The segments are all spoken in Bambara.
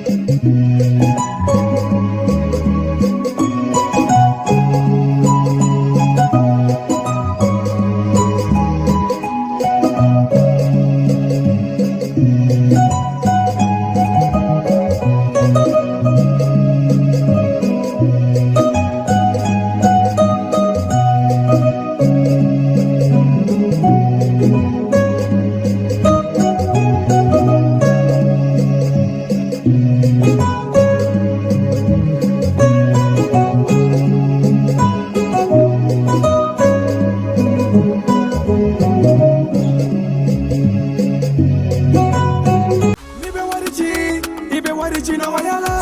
N'i bɛ wari ci, i bɛ wari ci nɔgɔya la.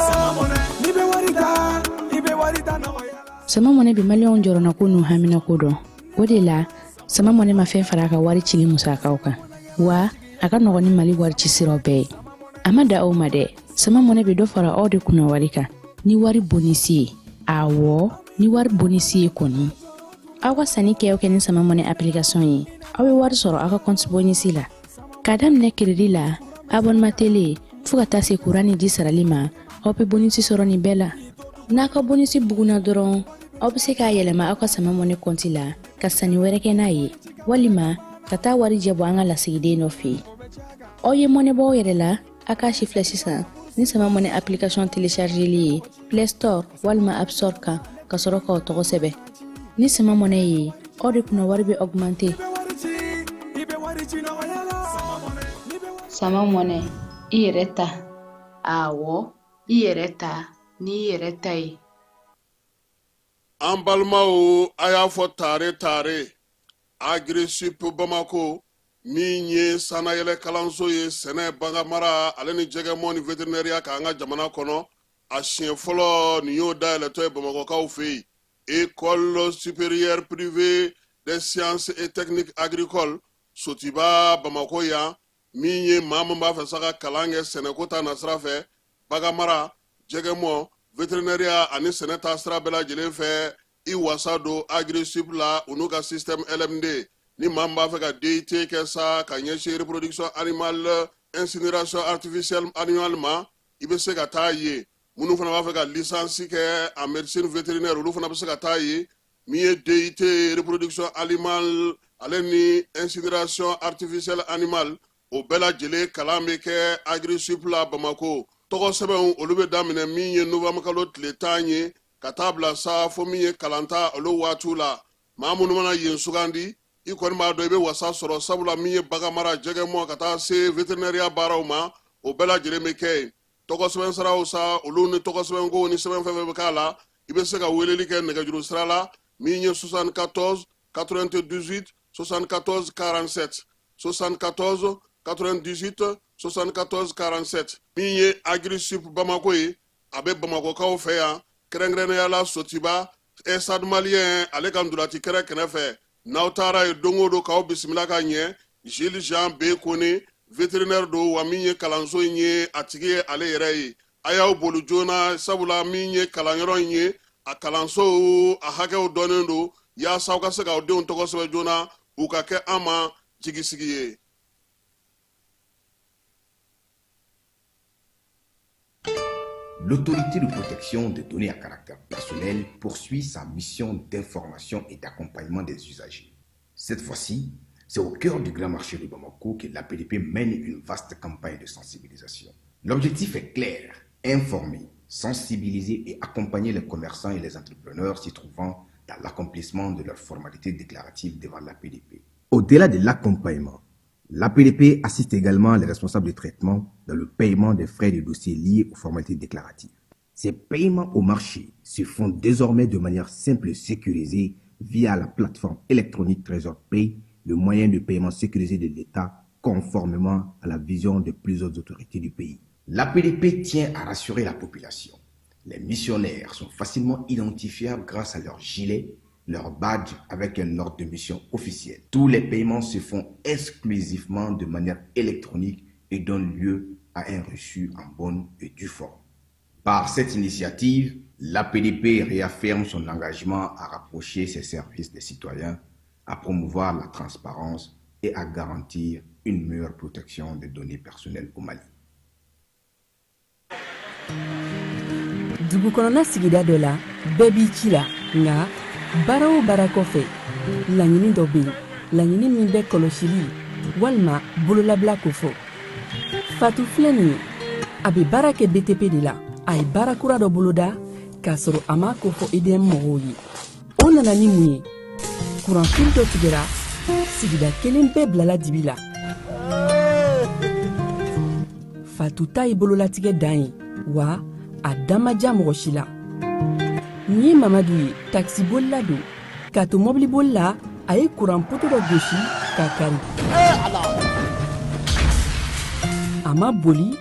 N'i bɛ wari ta, i bɛ wari ta nɔgɔya la. Sama Mɔnɛ bɛ maliyɛnw jɔrɔnako n'u haminako dɔn. O de la, Sama Mɔnɛ ma fɛn fara a ka wari cili musakaw kan, wa a ka nɔgɔn ni Mali wari ci siraw bɛɛ ye. A ma da aw ma dɛ, Sama Mɔnɛ bɛ dɔ fara aw de kunna wari kan ni wari bonisi ye. Awɔ, ni wari bonisi ye kɔni. Aw ka sanni kɛ o kɛ ni Sama Mɔnɛ application ye, aw bɛ wari sɔrɔ aw ka compte bonisi la. K'a daminɛ crédit la, abonnement télé, fo ka taa se kuran ni ji sarali ma, aw bɛ bonisi sɔrɔ nin bɛɛ la. N'a ka bonisi bugunna dɔrɔn, aw bɛ se k'a yɛlɛma aw ka Sama Mɔnɛ kɔnti la ka sanni wɛrɛ kɛ n'a ye, walima ka taa warijɛ bɔ an ka lasigiden dɔ fɛ yen. Aw ye mɔnɛ bɔ aw yɛrɛ la, a k'a si filɛ sisan ni Sama Mɔnɛ application téléchargeli ye Play Store walima App Store kan, ka sɔrɔ k'aw tɔgɔ sɛbɛn. Ni Sama Mɔnɛ ye, aw de kunna wari bɛ augmenter. Sama Mɔnɛ, i yɛrɛ ta. Awɔ, i yɛrɛ ta n'i yɛrɛ ta ye. An balimaw, a y'a fɔ tare tare, Agrisip Bamako min ye sannayɛlɛ kalanso ye sɛnɛ, baganmara ale ni jɛgɛmɔ ni veterinɛriya k'an ka jamana kɔnɔ, a siɲɛ fɔlɔ nin y'o dayɛlɛtɔ ye Bamakɔkaw fɛ yen. École supérieure privée des sciences et techniques agricoles Sotiba Bamako yan, min ye maa min b'a fɛ sa ka kalan kɛ sɛnɛko ta nasira fɛ, baganmara, jɛgɛmɔ, veterinɛriya ani sɛnɛ ta sira bɛɛ lajɛlen fɛ, i wasa don Agrisip la u n'u ka système LMD. Ni maa min b'a fɛ ka DUT kɛ sa ka ɲɛsin reproduction animale, incinération artificielle animale ma, i bɛ se ka taa yen. Minnu fana b'a fɛ ka licence kɛ en médecine vétérinaire, olu fana bɛ se ka taa yen. Min ye DUT reproduction animale ale ni incinération artificielle animale, o bɛɛ lajɛlen kalan bɛ kɛ Agrisip la Bamako. Tɔgɔ sɛbɛnw, olu bɛ daminɛ min ye novembre kalo tile 10 ye ka taa bila sa fo min ye kalanta olu waatiw la. Maa minnu mana yen sugandi, i kɔni b'a dɔn i bɛ wasa sɔrɔ, sabula min ye baganmara, jɛgɛmɔ ka taa se veterinɛriya baaraw ma, o bɛɛ lajɛlen bɛ kɛ yen. Tɔgɔ sɛbɛn siraw sa, olu ni tɔgɔ sɛbɛnkow ni sɛbɛn fɛn fɛn bɛ k'a la, i bɛ se ka weleli kɛ nɛgɛjuru sira la min ye 74 98 74 47, 74 98 74 47. Min ye Agrisip Bamako ye, a bɛ Bamakɔkaw fɛ yan, kɛrɛnkɛrɛnnenya la Sotiba, Stade Malien ale ka ntolaci kɛrɛ kɛrɛfɛ. N'aw taara yen don o don, k'aw bisimila ka ɲɛ. Gilles Jean B Kone, vétérinaire don, wa min ye kalanso in ye, a tigi ye ale yɛrɛ ye. A y'aw boli joona, sabula min ye kalanyɔrɔ in ye, a kalansow a hakɛw dɔnnen don, yaasa aw ka se k'aw denw tɔgɔ sɛbɛn joona, u ka kɛ an ma jigisigi ye. L'autorité de protection des données à caractère personnel poursuit sa mission d'information et d'accompagnement des usagers. Cette fois-ci, c'est au cœur du grand marché de Bamako que l'APDP mène une vaste campagne de sensibilisation. L'objectif est clair, informer, sensibiliser et accompagner les commerçants et les entrepreneurs s'y trouvant dans l'accomplissement de leurs formalités déclaratives devant l'APDP. Au-delà de l'accompagnement, l'APDP assiste également les responsables de traitement dans le paiement des frais de dossier liés aux formalités déclaratives. Ces paiements au marché se font désormais de manière simple et sécurisée via la plateforme électronique Trésor Pay, le moyen de paiement sécurisé de l'État conformément à la vision de plusieurs autorités du pays. L'APDP tient à rassurer la population. Les missionnaires sont facilement identifiables grâce à leur gilet, leur badge avec un ordre de mission officiel. Tous les paiements se font exclusivement de manière électronique et donnent lieu à un reçu en bonne et due forme. Par cette initiative, l'APDP réaffirme son engagement à rapprocher ses services des citoyens, à promouvoir la transparence et à garantir une meilleure protection des données personnelles au Mali. Dugu kɔnɔna sigida dɔ la, bɛɛ b'i ci la, nka baara o baara kɔfɛ, laɲini dɔ bɛ yen, laɲini min bɛ kɔlɔsili walima bololabila kofɔ. Fatu filɛ nin ye, a bɛ baara kɛ BTP de la. A ye baara kura dɔ boloda k'a sɔrɔ a m'a kofɔ EDM mɔgɔw ye. O nana ni mun ye? Kuranfili dɔ tigɛra, sigida kelen bɛɛ bilala dibi la. Fatu ta ye bololatigɛ dan ye, wa a da ma diya mɔgɔ si la. Nin ye Mamadu ye, takisibolila don. K'a to mɔbiliboli la, a ye kuran poto dɔ gosi k'a kari. A ma boli,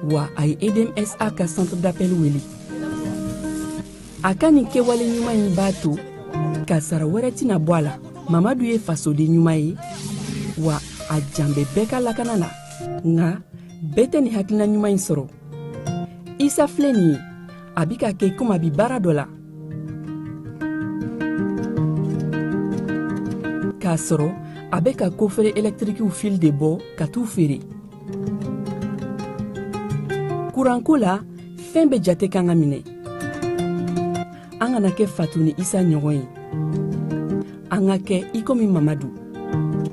wa a ye EDMSA ka centre d'appel wele. A ka nin kɛwale ɲuman in b'a to kasara wɛrɛ tɛna bɔ a la. Mamadu ye fasoden ɲuman ye, wa a jan bɛ bɛɛ ka lakana na. Nka bɛɛ tɛ nin hakilina ɲuman in sɔrɔ. Isa filɛ nin ye, a bɛ ka kɛ komi a bɛ baara dɔ la, k'a sɔrɔ a bɛ ka kofere ɛlɛtirikiw fili de bɔ ka t'u feere. Kuranko la, fɛn bɛɛ jate kan ka minɛ. An kana kɛ Fatu ni Isa ɲɔgɔn ye, an ka kɛ i komi Mamadu.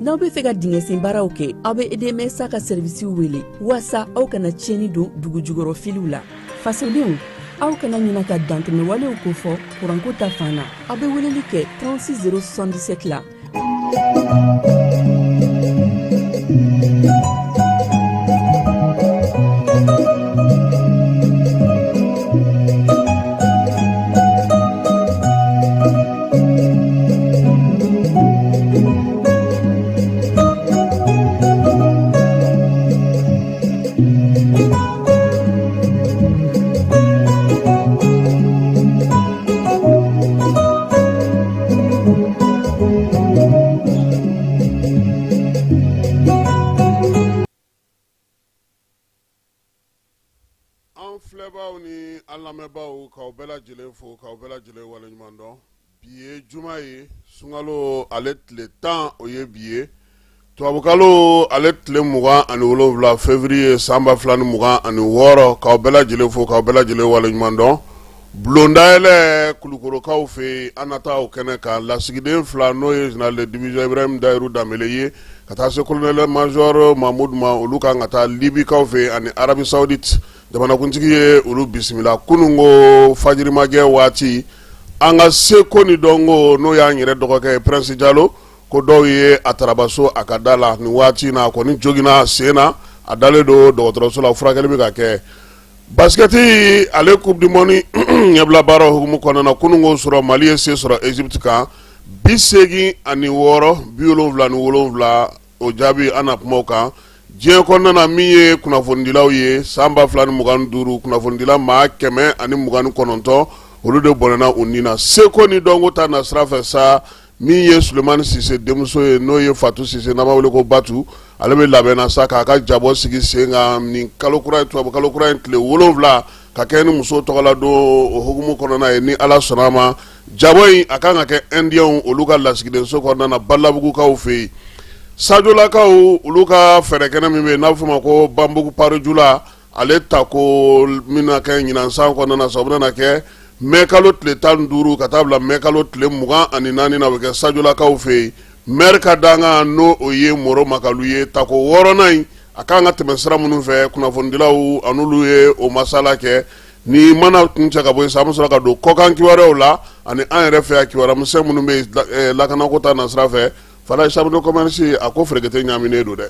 N'aw bɛ fɛ ka dingɛsen baaraw kɛ, aw bɛ EDMSA ka sɛrivisiw wele waasa aw kana tiɲɛni don dugu jukɔrɔ filiw la. Fasodenw, aw kana ɲina ka dantɛmɛwalew kofɔ kuranko ta fan na. Aw bɛ weleli kɛ 36 077 la. An filɛbaaw ni an lamɛnbaaw, k'aw bɛɛ lajɛlen fo, k'aw bɛɛ lajɛlen waleɲuman dɔn. Bi ye juma ye, sunkalo ale tile 10, o ye bi ye, tubabukalo ale tile 27 février san 2026. K'aw bɛɛ lajɛlen fo, k'aw bɛɛ lajɛlen waleɲuman dɔn. Bulondayɛlɛ Kulukorokaw fɛ yen, an na taa o kɛnɛ kan. Lasigiden fila, n'o ye général de division Ibrahim Dayiru Danbele ye, ka taa se colonel major Mamudu ma, olu kan ka taa Libikaw fɛ yen ani Arabie Saoudite. Jamanakuntigi ye olu bisimila kununko fajirimajɛ waati. An ka seko ni dɔnko, n'o y'an yɛrɛ dɔgɔkɛ ye Prince Jalo, ko dɔw ye a tarabaso a ka da la nin waati in na. A kɔni joginna sen na, a dalen don dɔgɔtɔrɔso la, furakɛli bɛ ka kɛ. Basikɛti ale coupe du monde ɲɛbila baara hukumu kɔnɔna na, kununko sɔrɔ Mali ye se sɔrɔ Egypte kan 86 77. O jaabi, an na kuma o kan. Diɲɛ kɔnɔna na, min ye kunnafonidilaw ye, san 2025, kunnafonidila maa 129, olu de bɔnɛna u ni na. Seko ni dɔnko ta na sira fɛ sa, min ye Sulemani Sise denmuso ye, n'o ye Fatu Sise, n'an b'a wele ko Batu, ale bɛ labɛn na sa k'a ka jabɔ sigi sen kan nin kalo kura ye, tubabu kalo kura in tile 7, ka kɛ ni muso tɔgɔla don o hukumu kɔnɔna ye. Ni Ala sɔnna a ma, jabɔ in a kan ka kɛ Indiyɛnw olu ka lasigidenso kɔnɔna na, Balabugukaw fɛ yen. Sajolakaw olu ka fɛɛrɛ kɛnɛ min bɛ yen, n'a bɛ f'o ma ko Banbugu Parijula, ale ta ko min na kɛ ɲinan san kɔnɔna na sa, o bɛna kɛ mɛ kalo tile 15 ka taa bila mɛ kalo tile 24 na, o bɛ kɛ Sajolakaw fɛ yen. Maire ka dankan, n'o o ye Moro Makalu ye, tako wɔɔrɔnan in a kan ka tɛmɛ sira minnu fɛ, kunnafonidilaw an'olu ye o masala kɛ. Ni mana kuncɛ ka bɔ yen sa, an bɛ sɔrɔ ka don kɔkan kibaruyaw la ani an yɛrɛ fɛ yan kibaruya misɛn minnu bɛ yen lakanako ta nasira fɛ. Falaye chambre de commerce, a ko ferekete ɲaaminen don dɛ.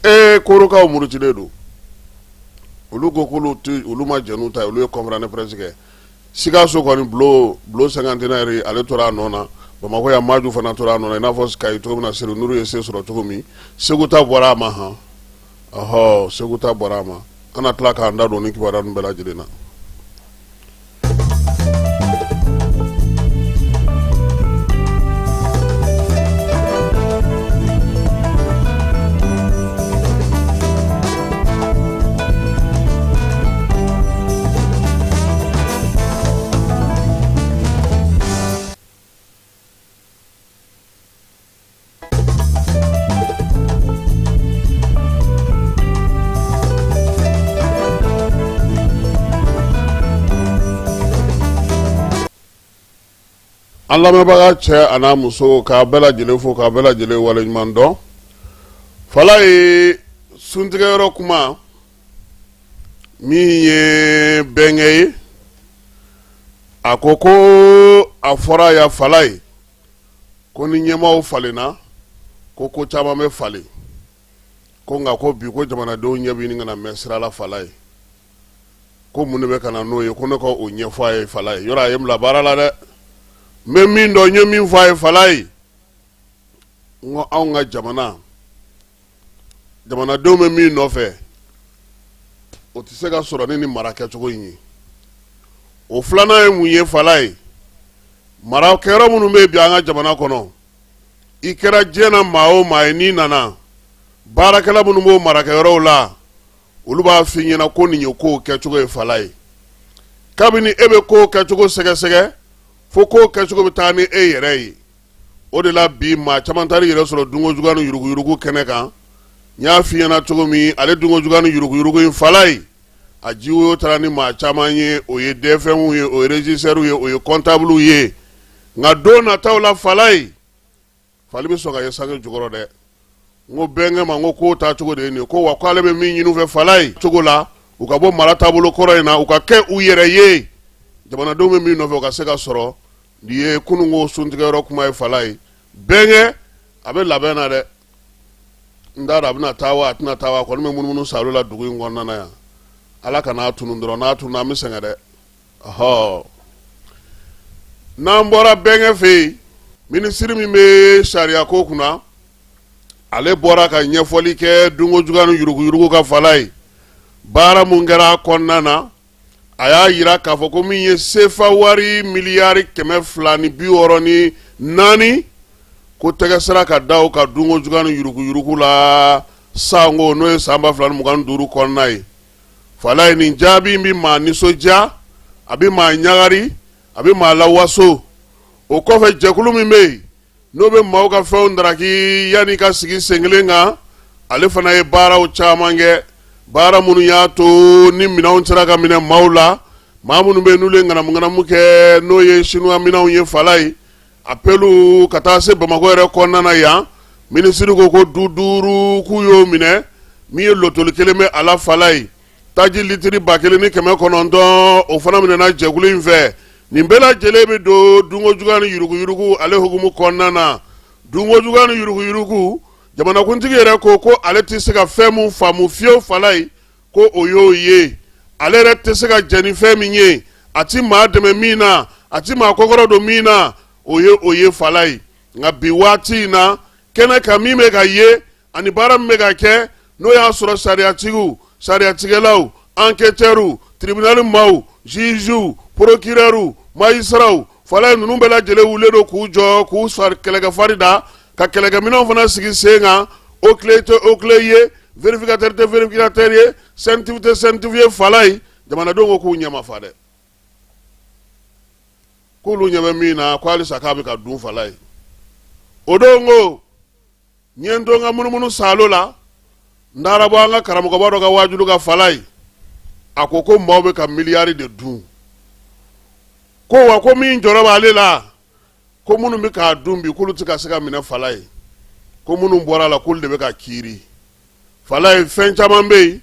Ee, korokaw murutilen don, olu ko k'olu tɛ, olu ma jɛn n'u ta ye. Olu ye conférence de presse kɛ Sikaso kɔni, bulon cinquantenaire, ale tora a nɔ na. Bamakɔ yan, Maju fana tora a nɔ na. I n'a fɔ Kayi cogo min na, Seru Nuru ye se sɔrɔ cogo min, Segu ta bɔra a ma. Hɔn, ɔhɔ, Segu ta bɔra a ma. An na tila k'an da don ni kibaruya ninnu bɛɛ lajɛlen na. An lamɛnbaga cɛ a n'a muso, k'a bɛɛ lajɛlen fo, k'a bɛɛ lajɛlen waleɲuman dɔn. Falaye, suntigɛyɔrɔ kuma min ye bɛnkɛ ye, a ko ko a fɔra ya Falaye, ko ni ɲɛmaaw falenna, ko ko caman bɛ falen, ko nka ko bi ko jamanadenw ɲɛ bɛ ɲini ka na mɛn sira la Falaye, ko mun de bɛ ka na n'o ye? Ko ne ka o ɲɛfɔ a ye Falaye. Yɔrɔ a ye n bila baara la dɛ. N bɛ min dɔn, n ye min fɔ a ye Falaye, n ko anw ka jamana, jamanadenw bɛ min nɔfɛ, o tɛ se ka sɔrɔ ni nin mara kɛcogo in ye. O filanan ye mun ye Falaye? Marakɛyɔrɔ minnu bɛ bi an ka jamana kɔnɔ, i kɛra diɲɛ na maa o maa ye, n'i nana, baarakɛla minnu b'o marakɛyɔrɔw la, olu b'a f'i ɲɛna ko nin ye kow kɛcogo ye Falaye. Kabini e bɛ kow kɛcogo sɛgɛsɛgɛ, fo kow kɛcogo bɛ taa ni e yɛrɛ ye. O de la bi maa caman taar'i yɛrɛ sɔrɔ dunkojuguya ni yuruguyurugu kɛnɛ kan. N y'a f'i ɲɛna cogo min, ale dunkojuguya ni yuruguyurugu in Falaye, a jiwoyo taara ni maa caman ye. O ye DFM ye, o ye régisseur ye, o ye comptable ye. Nka don nataw la Falaye, fali bɛ sɔn ka ye sange jukɔrɔ dɛ. N ko bɛnkɛ ma, n ko kow taacogo de ye nin ye, ko wa k'ale bɛ min ɲini u fɛ Falaye cogo la, u ka bɔ mara taabolo kɔrɔ in na, u ka kɛ u yɛrɛ ye, jamanadenw bɛ min nɔfɛ, u ka se ka sɔrɔ. Nin ye kununko suntigɛyɔrɔ kuma ye Falaye. Bɛnkɛ a bɛ labɛn na dɛ. N t'a dɔn a bɛna taa wa a tɛna taa wa. A kɔni bɛ munumunu salo la dugu in kɔnɔna na yan. Ala kan'a tunun dɔrɔn. N'a tununna, an bɛ sɛgɛn dɛ. Ɔhɔ, n'an bɔra bɛnkɛ fɛ yen, minisiri min bɛ sariya ko kunna, ale bɔra ka ɲɛfɔli kɛ dunkojuguya ni yuruguyurugu kan Falaye. Baara mun kɛra a kɔnɔna na, a y'a yira k'a fɔ ko min ye sefa wari miliyari 264, ko tɛgɛ sera ka da o kan dunkojuguya ni yuruguyurugu la sanko n'o ye san 2025 kɔnɔna ye. Falaye, nin jaabi in bɛ maa nisɔndiya, a bɛ maa ɲagari, a bɛ maa lawaso. O kɔfɛ, jɛkulu min bɛ yen n'o bɛ maaw ka fɛnw daraki yanni ka sigi sen kelen kan, ale fana ye baaraw caman kɛ, baara minnu y'a to ni minɛnw sera ka minɛ maaw la, maa minnu bɛ yen n'olu ye ŋanamuŋanamu kɛ, n'o ye sinuwa minɛnw ye Falaye, a pelu ka taa se Bamakɔ yɛrɛ kɔnɔna na yan. Minisiri ko ko du duuru k'u y'o minɛ, min ye lotoli kelen bɛ a la Falaye, taji litiri 1900, o fana minɛna jɛkulu in fɛ. Nin bɛɛ lajɛlen bɛ don dunkojuguya ni yuruguyurugu ale hukumu kɔnɔna na. Dunkojuguya ni yuruguyurugu, jamanakuntigi yɛrɛ ko ko ale tɛ se ka fɛn min faamu fiyewu Falaye, ko o y'o ye. Ale yɛrɛ tɛ se ka jɛn ni fɛn min ye, a ti maa dɛmɛ min na, a ti maa kɔkɔrɔ don min na, o ye o ye Falaye. Nka bi waati in na, kɛnɛ kan, min bɛ ka ye ani baara min bɛ ka kɛ, n'o y'a sɔrɔ sariyatigiw, sariyatigɛlaw, enquêteurs, tribunal maaw, juges, procureurs, magistrats Falaye, ninnu bɛɛ lajɛlen wulilen don k'u jɔ, k'u kɛlɛkɛfari da, ka kɛlɛkɛminɛnw fana sigi sen kan. OCLEI tɛ OCLEI ye, vérificateur tɛ vérificateur ye, CENTIF tɛ CENTIF ye Falaye. Jamanadenw ko k'u ɲɛ ma fa dɛ, k'olu ɲɛ bɛ min na, ko halisa k'a bɛ ka dun Falaye. O don ko n ye n to n ka munumunu saalo la, n taara bɔ an ka karamɔgɔba dɔ ka waajulu kan Falaye. A ko ko maaw bɛ ka miliyari de dun, ko wa ko min jɔrɔ b'ale la, ko minnu bɛ k'a dun bi, k'olu tɛ ka se ka minɛ Falaye, ko minnu bɔra a la, k'olu de bɛ ka kiiri Falaye. Fɛn caman bɛ yen,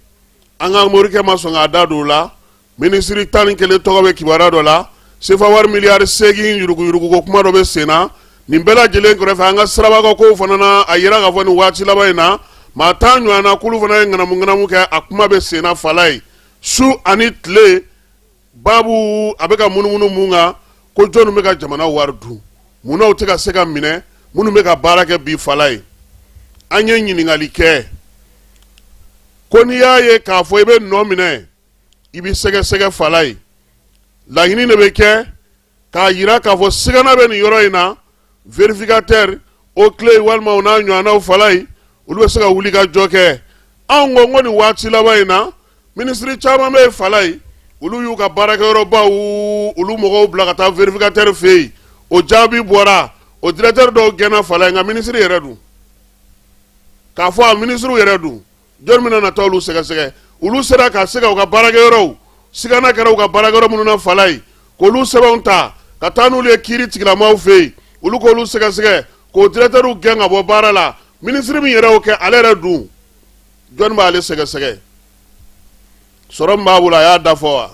an ka morikɛ ma sɔn k'a da don o la. Minisiri 11 tɔgɔ bɛ kibaruya dɔ la, sefa wari miliyari 8 yuruguyuruguko kuma dɔ bɛ sen na. Nin bɛɛ lajɛlen kɛrɛfɛ, an ka sirabakaw kow fana na, a yira k'a fɔ nin waati laban in na, maa 10 ɲɔgɔn na, k'olu fana ye ŋanamuŋanamu kɛ. A kuma bɛ sen na Falaye, su ani tile. Baabu a bɛ ka munumunu mun kan? Ko jɔnni bɛ ka jamana wari dun? Munna u tɛ ka se ka minɛ, minnu bɛ ka baara kɛ bi Falaye? An ye ɲininkali kɛ ko n'i y'a ye k'a fɔ i bɛ nɔ minɛ, i bɛ sɛgɛsɛgɛ Falaye. Laɲini de bɛ kɛ k'a yira k'a fɔ sigana bɛ nin yɔrɔ in na. Vérificateur, OCLEI walima o n'a ɲɔgɔnnaw Falaye, olu bɛ se ka wuli ka jɔ kɛ. Anw ko ko nin waati laban in na, minisiri caman bɛ yen Falaye, olu y'u ka baarakɛyɔrɔbaw, olu mɔgɔw bila ka taa vérificateur fɛ yen. O jaabi bɔra, o directeur dɔw gɛnna Falaye. Nka minisiri yɛrɛ dun, k'a fɔ a minisiriw yɛrɛ dun, jɔn bɛna na taa olu sɛgɛsɛgɛ? Olu sera ka se ka u ka baarakɛyɔrɔw, sigana kɛra u ka baarakɛyɔrɔ minnu na Falaye, k'olu sɛbɛnw ta ka taa n'olu ye kiiri tigilamaw fɛ yen, olu k'olu sɛgɛsɛgɛ k'o directeurw gɛn ka bɔ baara la. Minisiri min yɛrɛ y'o kɛ, ale yɛrɛ dun, jɔnni b'ale sɛgɛsɛgɛ? Sɔrɔ min b'a bolo, a y'a da fɔ wa?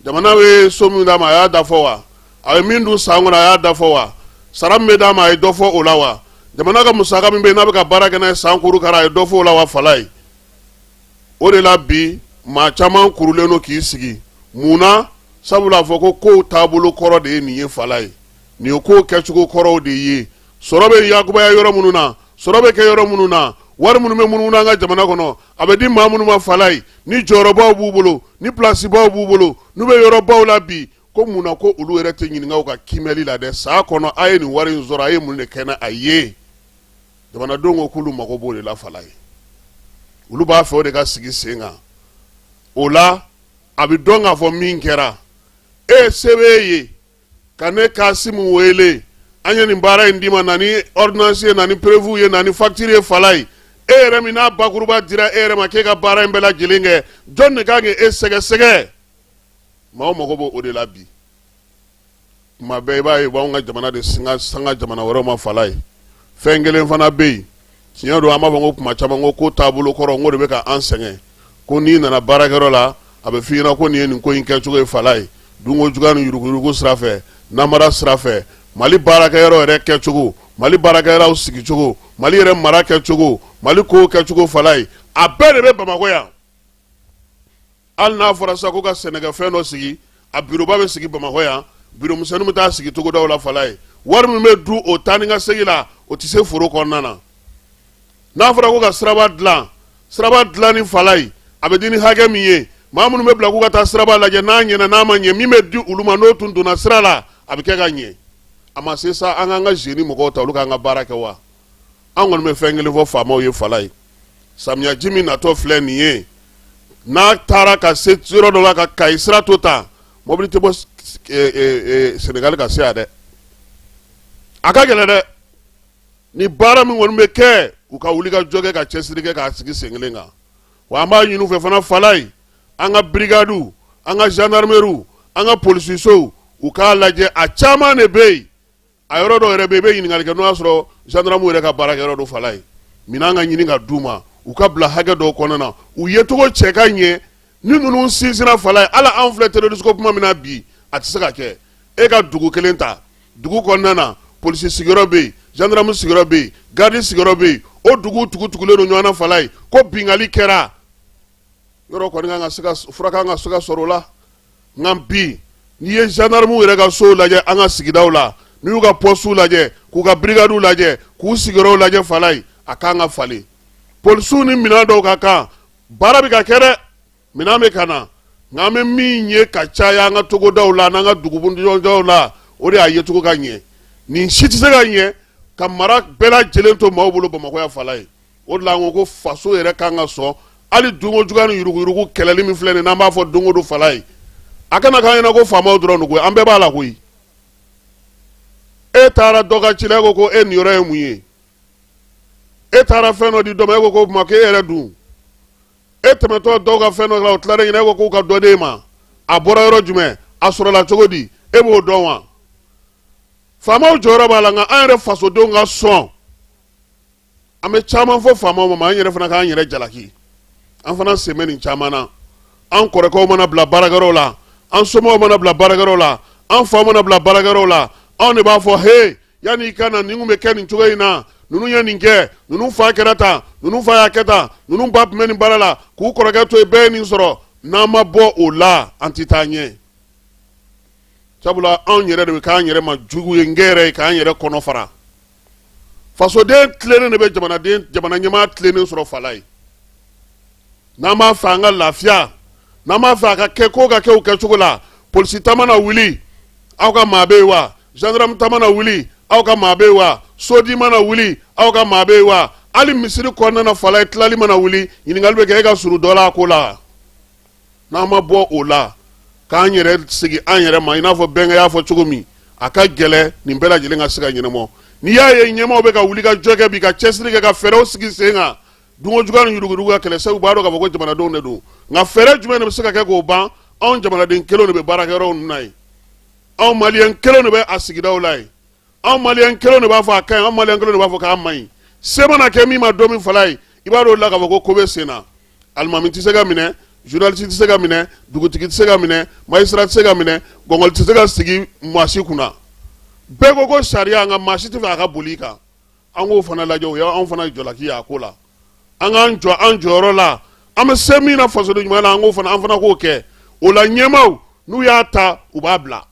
Jamana bɛ so min d'a ma, a y'a da fɔ wa? A ye min dun san kɔnɔ, a y'a da fɔ wa? Sara min bɛ d'a ma, a ye dɔ fɔ o la wa? Jamana ka musaka min bɛ yen n'a bɛ ka baara kɛ n'a ye san kurukara, a ye dɔ fɔ o la wa? Falaye, o de la bi maa caman kurulen don k'i sigi. Mun na? Sabula a fɔ ko kow taabolo kɔrɔ de ye nin ye. Falaye, nin ye kow kɛcogo kɔrɔw de ye. Sɔrɔ bɛ yakubaya yɔrɔ minnu na, sɔrɔ bɛ kɛ yɔrɔ minnu na, wari minnu bɛ munumunu an ka jamana kɔnɔ, a bɛ di maa minnu ma, Falaye, ni jɔyɔrɔbaw b'u bolo, ni pilasibaw b'u bolo, n'u bɛ yɔrɔbaw la bi, ko mun na ko olu yɛrɛ tɛ ɲininka u ka kiimɛli la dɛ? San kɔnɔ, a ye nin wari in sɔrɔ, a ye mun de kɛ n'a ye? Jamanadenw ko k'olu mago b'o de la, Falaye. Olu b'a fɛ o de ka sigi sen kan. O la a bɛ dɔn k'a fɔ min kɛra. E se b'e ye ka ne Kasimu wele, an ye nin baara in d'i ma, na ni ordonnance ye, na ni preuve ye, na ni facture ye. Falaye, e yɛrɛ min n'a bakuruba dira e yɛrɛ ma k'e ka baara in bɛɛ lajɛlen kɛ, jɔn de kan k'e sɛgɛsɛgɛ? Maaw mago b'o o de la bi. Tuma bɛɛ i b'a ye u b'anw ka jamana de singa sanga jamana wɛrɛw ma. Falaye, fɛn kelen fana bɛ yen, tiɲɛ don, an b'a fɔ ko kuma caman ko ko taabolo kɔrɔ, n ko de bɛ ka an sɛgɛn, ko n'i nana baarakɛyɔrɔ la, a bɛ f'i ɲɛna ko nin ye nin ko in kɛcogo ye. Falaye, dunko juguya ni yuruguyurugu sira fɛ, namara sira fɛ, Mali baarakɛyɔrɔ yɛrɛ kɛcogo, Mali baarakɛyɔrɔw sigicogo, Mali yɛrɛ mara kɛcogo, Mali kow kɛcogo, Falaye, a bɛɛ de bɛ Bamakɔ yan. Hali n'a fɔra sisan ko ka sɛnɛkɛfɛn dɔ sigi, a biroba bɛ sigi Bamakɔ yan, biro misɛnninw bɛ taa sigi togodaw la. Falaye, wari min bɛ dun o taa ni ka segin la, o tɛ se foro kɔnɔna na. N'a fɔra ko ka siraba dilan, siraba dilanni, Falaye, a bɛ di ni hakɛ min ye, maa minnu bɛ bila k'u ka taa siraba lajɛ n'a ɲɛna n'a ma ɲɛ, min bɛ di olu ma n'o tun donna sira la, a bɛ kɛ ka ɲɛ. A ma se sa an k'an ka zeni mɔgɔw ta, olu k'an ka baara kɛ wa? An kɔni bɛ fɛn kelen fɔ faamaw ye, Falaye, samiyaji min natɔ filɛ nin ye, n'a taara ka se yɔrɔ dɔ la ka Kayi sira to tan, mobili tɛ bɔ Senegali ka se yan dɛ. A ka gɛlɛn dɛ. Ni baara min kɔni bɛ kɛ, u ka wuli ka jɔ kɛ, ka cɛsiri kɛ k'a sigi sen kelen kan. Wa an b'a ɲini u fɛ fana, Falaye, an ka birigadiw, an ka gendarmeriw, an ka polisisow, u k'a lajɛ. A caman de bɛ yen, a yɔrɔ dɔw yɛrɛ bɛ yen, i bɛ ɲininkali kɛ n'o y'a sɔrɔ gendarme yɛrɛ ka baarakɛyɔrɔ don. Falaye, minɛn ka ɲini ka d'u ma, u ka bila hakɛ dɔw kɔnɔna na, u yecogo cɛ ka ɲɛ. Ni ninnu sinsinna, Falaye, ala anw filɛ terroriste ko kuma min na bi, a tɛ se ka kɛ. E ka dugu kelen ta, dugu kɔnɔna na polisi sigiyɔrɔ bɛ yen, gendarme sigiyɔrɔ bɛ yen, garde sigiyɔrɔ bɛ yen, o dugu tugutugulen don ɲɔgɔn na. Falaye, ko binkanni kɛra yɔrɔ kɔni kan ka se ka fura kan ka se ka sɔrɔ o la. Nka bi n'i ye gendarmew yɛrɛ ka sow lajɛ an ka sigidaw la, n'i y'u ka postew lajɛ, k'u ka brigades lajɛ, k'u sigiyɔrɔw lajɛ, Falaye, a kan ka falen. Polisiw ni minɛn dɔw ka kan, baara bɛ ka kɛ dɛ, minɛn bɛ ka na, nka an bɛ min ye ka caya an ka togodaw la n'an ka dugubunjɔw la, o de y'a yecogo ka ɲɛ. Nin si tɛ se ka ɲɛ ka mara bɛɛ lajɛlen to maaw bolo Bamakɔ yan, Falaye. O de la an ko ko faso yɛrɛ kan ka sɔn hali dunko juguya ni yuruguyurugu kɛlɛli min filɛ nin n'an b'a fɔ don o don, Falaye, a kana k'an ɲɛna ko faamaw dɔrɔn don koyi, an bɛɛ b'a la koyi. E taara dɔ ka ci la, e ko ko e niyɔrɔ ye mun ye? E taara fɛn dɔ di dɔ ma, e ko k'o tuma k'e yɛrɛ dun? E tɛmɛtɔ dɔw ka fɛn dɔ la, o tilalen ɲɛna, e ko k'u ka dɔ d'e ma, a bɔra yɔrɔ jumɛn, a sɔrɔla cogo di, e b'o dɔn wa? Faamaw jɔyɔrɔ b'a la, nka an yɛrɛ fasodenw ka sɔn. An bɛ caman fɔ faamaw ma, an yɛrɛ fana k'an yɛrɛ jalaki, an fana sen bɛ nin caman na. An kɔrɔkɛw mana bila baarakɛyɔrɔw la, an somɔgɔw mana bila baarakɛyɔrɔw la, an faw mana bila baarakɛyɔrɔw la, anw de b'a fɔ he, yanni i ka na, nin kun bɛ kɛ nin cogo in na, ninnu ye nin kɛ, ninnu fa kɛra tan, ninnu fa y'a kɛ tan, ninnu ba tun bɛ nin baara la, k'u kɔrɔkɛ to yen, bɛɛ ye nin sɔrɔ. N'an ma bɔ o la, an tɛ taa ɲɛ, sabula anw yɛrɛ de bɛ k'an yɛrɛ ma jugu ye, n yɛrɛ ye k'an yɛrɛ kɔnɔ fara. Fasoden tilennen de bɛ jamanaden, jamana ɲɛmaa tilennen sɔrɔ, Falaye. N'an b'a fɛ an ka lafiya, n'an b'a fɛ a ka kɛ ko ka kɛ o kɛcogo la, polisi ta mana wuli, aw ka maa bɛ yen wa? Gendarme ta mana wuli, aw ka maa bɛ yen wa? Sodi mana wuli, aw ka maa bɛ yen wa? Hali misiri kɔnɔna na, Falaye, tilali mana wuli, ɲininkali bɛ kɛ, e ka surun dɔ la a ko la. N'an ma bɔ o la k'an yɛrɛ sigi an yɛrɛ ma, i n'a fɔ bɛnkɛ y'a fɔ cogo min, a ka gɛlɛn nin bɛɛ lajɛlen ka se ka ɲɛnabɔ. N'i y'a ye ɲɛmaaw bɛ ka wuli ka jɔ kɛ bi, ka cɛsiri kɛ, ka fɛɛrɛw sigi sen kan dunko juguya ni yuruguyurugu ka kɛlɛ, sabu u b'a dɔn k'a fɔ ko jamanadenw de don. Nka fɛɛrɛ jumɛn de bɛ se ka kɛ k'o ban? Anw jamanaden kelenw de bɛ baarakɛyɔrɔw ninnu na yen. Anw maliyɛn kelen de bɛ a sigidaw la yen, anw maliyɛn kelen de b'a fɔ a ka ɲi, anw maliyɛn kelen de b'a fɔ k'a man ɲi. Se mana kɛ min ma don min Falaye, i b'a dɔn la k'a fɔ ko ko bɛ sen na. Alimami tɛ se ka minɛ, journaliste tɛ se ka minɛ, dugutigi tɛ se ka minɛ, magistrat tɛ se ka minɛ, gɔngɔli tɛ se ka sigi maa si kunna. Bɛɛ ko ko sariya, nka maa si tɛ fɛ a ka boli i kan. An k'o fana lajɛ, o y'anw fana jalaki ye a ko la. An k'an jɔ an jɔyɔrɔ la, an bɛ se min na fasoden ɲuman na, an k'o fana, an fana k'o kɛ. O la ɲɛmaaw n'u y'a ta, u b'a bila.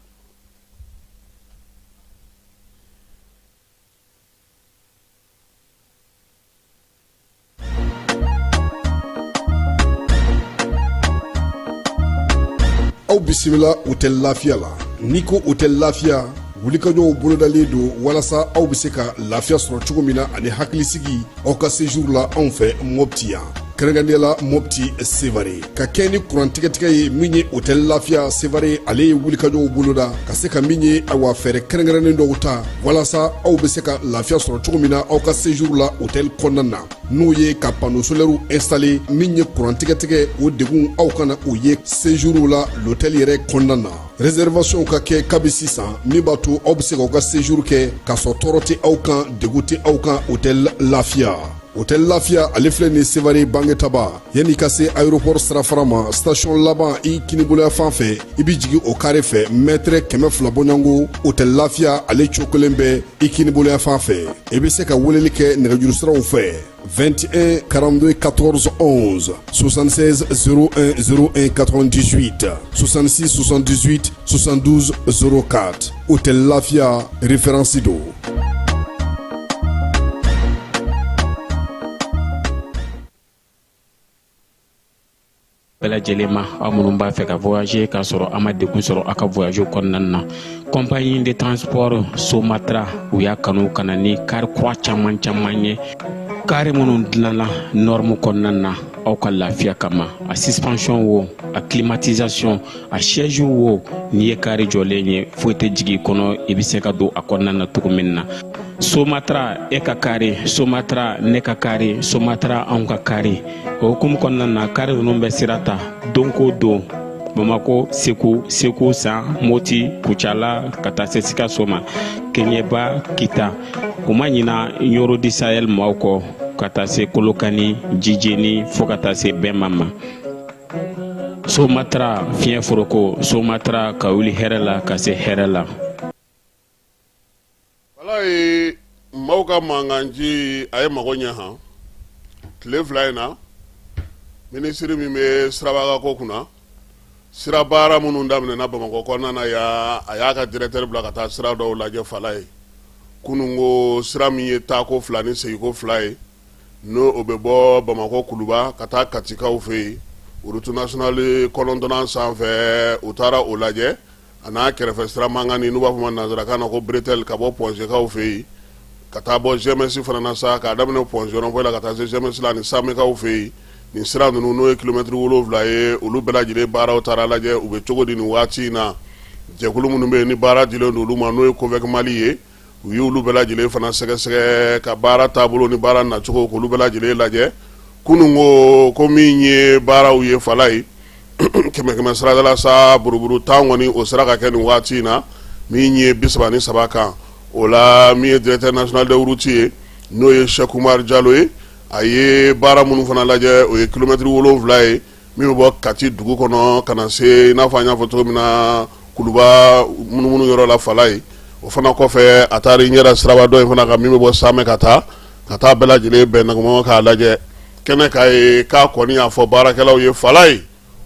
Aw bisimila Hôtel Lafiya la. N'i ko Hôtel Lafiya, wulikajɔw bolodalen don walasa aw bɛ se ka lafiya sɔrɔ cogo min na ani hakilisigi aw ka séjour la anw fɛ Mopti yan, kɛrɛnkɛrɛnnenya la Mopti Sevare. Ka kɛ ni kuran tigɛtigɛ ye min ye, Hôtel Lafiya Sevare ale ye wulikajɔw boloda ka se ka min ye, awa, fɛɛrɛ kɛrɛnkɛrɛnnen dɔw ta walasa aw bɛ se ka lafiya sɔrɔ cogo min na aw ka séjour la hôtel kɔnɔna na, n'o ye ka panneau solaire installer. Min ye kuran tigɛtigɛ, o degun aw kana o ye séjour la l'hôtel yɛrɛ kɔnɔna na. Réservation ka kɛ kabi sisan, min b'a to aw bɛ se k'aw ka séjour kɛ k'a sɔrɔ tɔɔrɔ tɛ aw kan, degun tɛ aw kan. Hôtel Lafiya, Hôtel Lafiya ale filɛ nin Sevare Bangetaba, yanni ka se aéroport sirafara ma, station laban i kiniboloya fan fɛ, i bɛ jigin o carré fɛ, mètre 200 bɔɲɔgɔnko, Hôtel Lafiya ale cokolen bɛ i kiniboloya fan fɛ. I bɛ se ka weleli kɛ nɛgɛjuru siraw fɛ: 21 42 14 11, 76 01 01 98, 66 78 72 04. Hôtel Lafia, référence don. Bɛɛ lajɛlen ma, aw minnu b'a fɛ ka voyager k'a sɔrɔ a ma degun sɔrɔ aw ka voyage kɔnɔna na, compagnie de transport Somatra u y'a kanu ka na ni kari kura caman caman ye, kari minnu dilanna norme kɔnɔna na aw ka lafiya kama. A suspension wo, a climatisation, a siège wo, n'i ye kari jɔlen ye, foyi tɛ jigin i kɔnɔ, i bɛ se ka don a kɔnɔna na cogo min na. Somatra e ka kari, Somatra ne ka kari, Somatra anw ka kari. O hukumu kɔnɔna na, kari ninnu bɛ sira ta don ko don Bamako, Segu, Segu San, Moti, Kucala, ka taa se Sikaso ma, Keɲeba, Kita. U ma ɲina Ɲoro du Sahel maaw kɔ, ka taa se Kolokani, Jijeni, fo ka taa se Bɛnma ma. Somatra fiɲɛ foroko, Somatra ka wuli hɛrɛ la ka se hɛrɛ la. Walayi, maaw ka mankanci a ye mago ɲɛ han. Tile 2 in na, minisiri min bɛ sirabaka ko kunna, sira baara minnu daminɛna Bamakɔ kɔnɔna na yan, a y'a ka directeur bila ka taa sira dɔw lajɛ Falaye. Kunun ko sira min ye taako 2 ni seginko 2 ye, n'o o bɛ bɔ Bamakɔ Kuluba ka taa Katikaw fɛ yen, route nationale 9nan sanfɛ, u taara o lajɛ, a n'a kɛrɛfɛ sira mankanni n'u b'a fɔ ma nansarakan na ko bretelle, ka bɔ Point Gkaw fɛ yen ka taa bɔ GMS fana na sa, k'a daminɛ Point G rond-point la ka taa se GMS la ani Samekaw fɛ yen. Nin sira ninnu, n'o ye kilomɛtiri 7 ye, olu bɛɛ lajɛlen baaraw taara lajɛ, u bɛ cogo di nin waati in na. Jɛkulu minnu bɛ yen ni baara dilen don olu ma, n'o ye COVEC Mali ye, u y'olu bɛɛ lajɛlen fana sɛgɛsɛgɛ ka baara taabolo ni baara nacogo k'olu bɛɛ lajɛlen lajɛ. Kunun ko ko min ye baaraw ye Falaye, kɛmɛ kɛmɛ sarada la sa, buruburu 10 kɔni o sera ka kɛ nin waati in na, min ye 33 kan. O la, min ye directeur national des routes ye, n'o ye Cheikh Oumar Diallo ye, a ye baara minnu fana lajɛ, o ye kilomɛtiri 7 ye min bɛ bɔ Kati dugu kɔnɔ ka na se, i n'a fɔ an y'a fɔ cogo min na, Kuluba munumunu yɔrɔ la Falaye. O fana kɔfɛ, a taara i ɲɛ siraba dɔ in fana kan min bɛ bɔ Samɛ ka taa ka taa bɛɛ lajɛlen bɛn nagama k'a lajɛ kɛnɛ k'a ye k'a kɔni y'a fɔ baarakɛlaw ye Falaye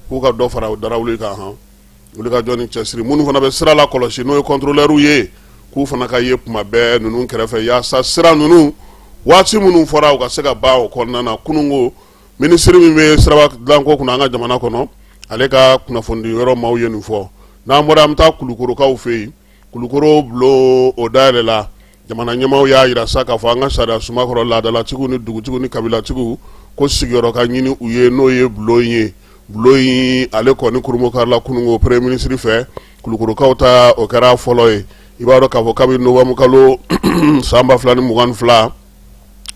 k'u ka dɔ fara darawuli kan hɔn wulikajɔ ni cɛsiri. Minnu fana bɛ sira la kɔlɔsi, n'o ye contrôleurs ye, k'u fana ka ye kuma bɛɛ ninnu kɛrɛfɛ, yaasa sira ninnu waati minnu fɔra, u ka se ka ban o kɔnɔna na. Kunun ko minisiri min bɛ siraba dilanko kunna an ka jamana kɔnɔ, ale ka kunnafonidi yɔrɔ maaw ye nin fɔ. N'an bɔra, an bɛ taa Kulukorokaw fɛ yen. Kulukoro bulon o dayɛlɛla. Jamana ɲɛmaaw y'a jira sa k'a fɔ an ka sariya sunba kɔrɔ, laadalatigiw ni dugutigiw ni kabilatigiw ko sigiyɔrɔ ka ɲini u ye, n'o ye bulon ye. Bulon in ale kɔni kurunbonkarila kununko premier ministre fɛ. Kulukorokaw ta o kɛra fɔlɔ ye. I b'a dɔn k'a fɔ kabi novembre kalo san 2022,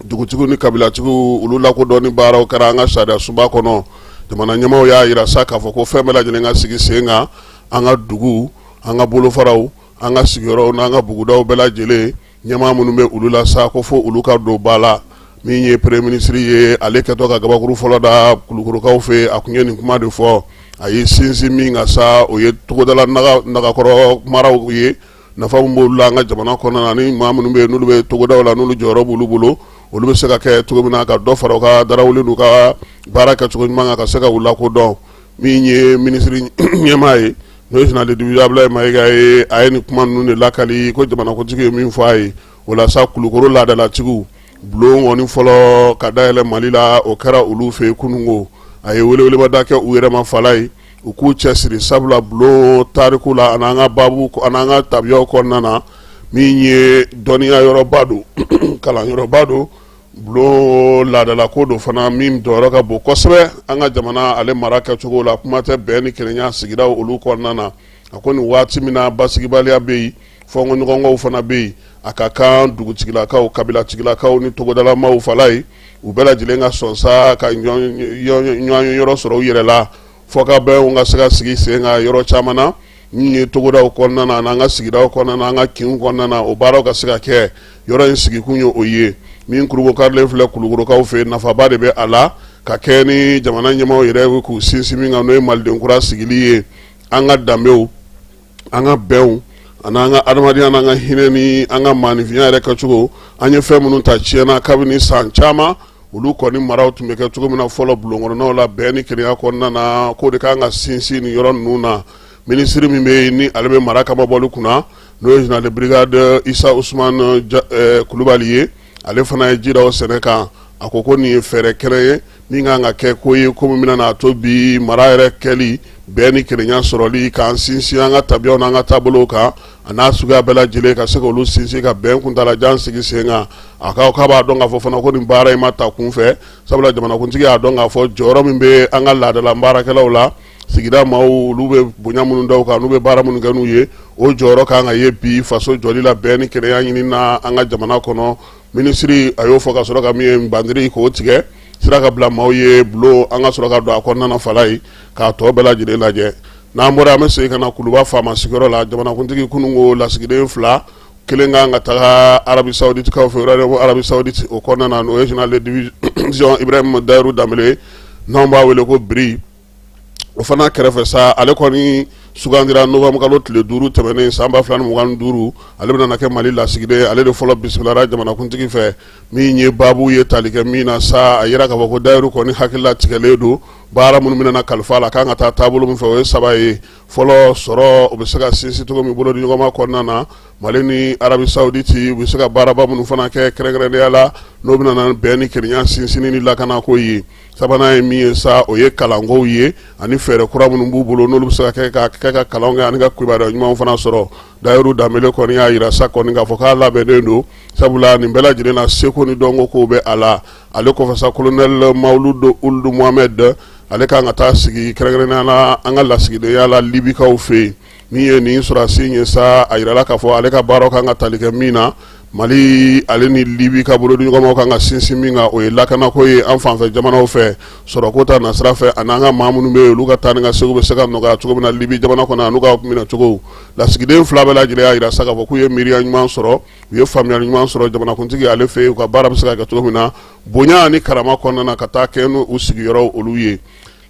dugutigiw ni kabilatigiw olu lakodɔnni baaraw kɛra an ka sariya sunba kɔnɔ. Jamana ɲɛmaaw y'a jira sa k'a fɔ ko fɛn bɛɛ lajɛlen ka sigi sen kan an ka dugu. An ka bolofaraw, an ka sigiyɔrɔw n'an ka bugudaw bɛɛ lajɛlen, ɲɛmaa minnu bɛ olu la sa, ko fo olu ka don ba la. Min ye premier ministre ye, ale kɛtɔ ka gabakuru fɔlɔ da Kulukorokaw fɛ, a tun ye nin kuma de fɔ. A ye sinsin min kan sa, o ye togodala nagakɔrɔ maraw ye, nafa min b'olu la an ka jamana kɔnɔna na, ni maa minnu bɛ yen n'olu bɛ togodaw la, n'olu jɔyɔrɔ b'olu bolo, olu bɛ se ka kɛ cogo min na ka dɔ fara u ka darawele n'u ka baara kɛcogo ɲuman kan, ka se ka u lakodɔn. Min ye minisiri ɲɛmaa ye, n'o ye général de division Abulayi Mayiga ye, a ye nin kuma ninnu de lakali ko jamanakuntigi ye min fɔ a ye o la sa, Kulukoro laadalatigiw bulon kɔni fɔlɔ ka dayɛlɛ Mali la, o kɛra olu fɛ yen kununko. A ye welewelemada kɛ u yɛrɛ ma fala ye, u k'u cɛsiri, sabula bulon tariku la ani an ka baabu ani an ka tabiyaw kɔnɔna na, min ye dɔnniya yɔrɔba don, kalanyɔrɔba don, bulon laadalako don fana min jɔyɔrɔ ka bon kosɛbɛ an ka jamana ale mara kɛcogo la, kuma tɛ bɛn ni kelenya sigidaw olu kɔnɔna na. A ko nin waati min na basigibaliya bɛ yen, fɔnkɔɲɔgɔnkɔw fana bɛ yen, a ka kan dugutigilakaw, kabilatigilakaw ni togodalamaw fala ye, u bɛɛ lajɛlen ka sɔn sa ka ɲɔgɔn yɔrɔ sɔrɔ u yɛrɛ la, fɔkabɛnw ka se ka sigi sen kan yɔrɔ caman na, min ye togodaw kɔnɔna na, n'an ka sigidaw kɔnɔna na, an ka kinw kɔnɔna na, o baaraw ka se ka kɛ. Yɔrɔ in sigikun ye o ye. Min kurukarilen filɛ Kulukorokaw fɛ, nafaba de bɛ a la ka kɛ ni jamana ɲɛmaaw yɛrɛ k'u sinsin min kan, n'o ye maliden kura sigili ye, an ka danbew, an ka bɛnw ani an ka adamadenya n'an ka hinɛ ni an ka maaninfinya yɛrɛ kɛcogo. An ye fɛn minnu ta tiɲɛna kabini san caman, olu kɔni maraw tun bɛ kɛ cogo min na fɔlɔ bulonkɔnɔnaw la bɛn ni kelenya kɔnɔna na, k'o de kan ka sinsin nin yɔrɔ ninnu na. Minisiri min bɛ yen ni ale bɛ mara kamabɔli kunna, n'o ye général de brigade Isa Usman Kulubali ye, ale fana ye ji da o sɛnɛ kan. A ko ko nin ye fɛɛrɛ kɛnɛ ye min kan ka kɛ ko ye, ko min bɛna n'a to bi mara yɛrɛ kɛli, bɛn ni kelenya sɔrɔli, k'an sinsin an ka tabiyaw n'an ka taabolow kan, a n'a suguya bɛɛ lajɛlen, ka se k'olu sinsin ka bɛn kuntaalajan sigi sen kan. A ko k'a b'a dɔn k'a fɔ fana ko nin baara in ma ta kunfɛ, sabula jamanakuntigi y'a dɔn k'a fɔ jɔyɔrɔ min bɛ an ka laadala baarakɛlaw la, sigida maaw, olu bɛ bonya minnu da u kan, n'u bɛ baara minnu kɛ n'u ye, o jɔyɔrɔ kan ka ye bi faso jɔli la, bɛn ni kelenya ɲini na an ka jamana kɔnɔ. Minisiri a y'o fɔ ka sɔrɔ ka min ye bandiri k'o tigɛ sira ka bila maaw ye bulon, an ka sɔrɔ ka don a kɔnɔna na fala ye k'a tɔ bɛɛ lajɛlen lajɛ. N'an bɔra, an bɛ segin ka na Kuluba faama sigiyɔrɔ la. Jamanakuntigi kununko lasigiden fila, kelen kan ka taga Arabie Saoudite kaw fɛ, Arabie Saoudite o kɔnɔna na, n'o ye général de division Ibrahim Dayiru Danbele, n'anw b'a wele ko Biri. O fana kɛrɛfɛ sa, ale kɔni sugandira novembre kalo tile 5 tɛmɛnen san 2025, ale bɛna kɛ Mali lasigiden. Ale de fɔlɔ bisimilara jamanakuntigi fɛ. Min ye baabu ye tali kɛ min na sa, a yira k'a fɔ ko Dayiru kɔni hakilila tigɛlen don. Baara minnu bɛna kalifa la, kan ka taa taabolo min fɛ, o ye saba ye. Fɔlɔ, sɔrɔ o bɛ se ka sinsin cogo min bolo di ɲɔgɔnma kɔnɔna na Mali ni Arabie Saoudite, u bɛ se ka baaraba minnu fana kɛ kɛrɛnkɛrɛnnenya la, n'o bɛna na bɛn ni kelenya sinsinni ni lakanako ye. Sabanan ye min ye sa, o ye kalankow ye ani fɛɛrɛ kura minnu b'u bolo, n'olu bɛ se ka kɛ ka kɛ ka kalan kɛ ani ka kibaruya ɲumanw fana sɔrɔ. Dayiru Danbele kɔni y'a yira sa kɔni k'a fɔ k'a labɛnnen don, sabula nin bɛɛ lajɛlen na, seko ni dɔnko kow bɛ a la. Ale kɔfɛ sa, colonel Mawuludu Uld Mohamed, ale kan ka taa sigi kɛrɛnkɛrɛnnenya la an ka lasigidenya la Libikaw fɛ yen. Min ye nin sɔrɔdasi ye sa, a yirala k'a fɔ ale ka baaraw kan ka tali kɛ min na, Mali ale ni Libi ka bolodiɲɔgɔnmaw kan ka sinsin min kan, o ye lakanako ye an fanfɛ jamanaw fɛ, sɔrɔko ta nasira fɛ, ani an ka maa minnu bɛ yen, olu ka taa ni ka segin bɛ se ka nɔgɔya cogo min na Libi jamana kɔnɔ, an'u ka minɛcogo. Lasigiden fila bɛɛ lajɛlen y'a yira sa k'a fɔ k'u ye miiriya ɲuman sɔrɔ, u ye faamuyali ɲuman sɔrɔ jamanakuntigi ale fɛ yen, u ka baara bɛ se ka kɛ cogo min na bonya ani karama kɔnɔna na, ka taa kɛ n'u sigiyɔrɔw olu ye.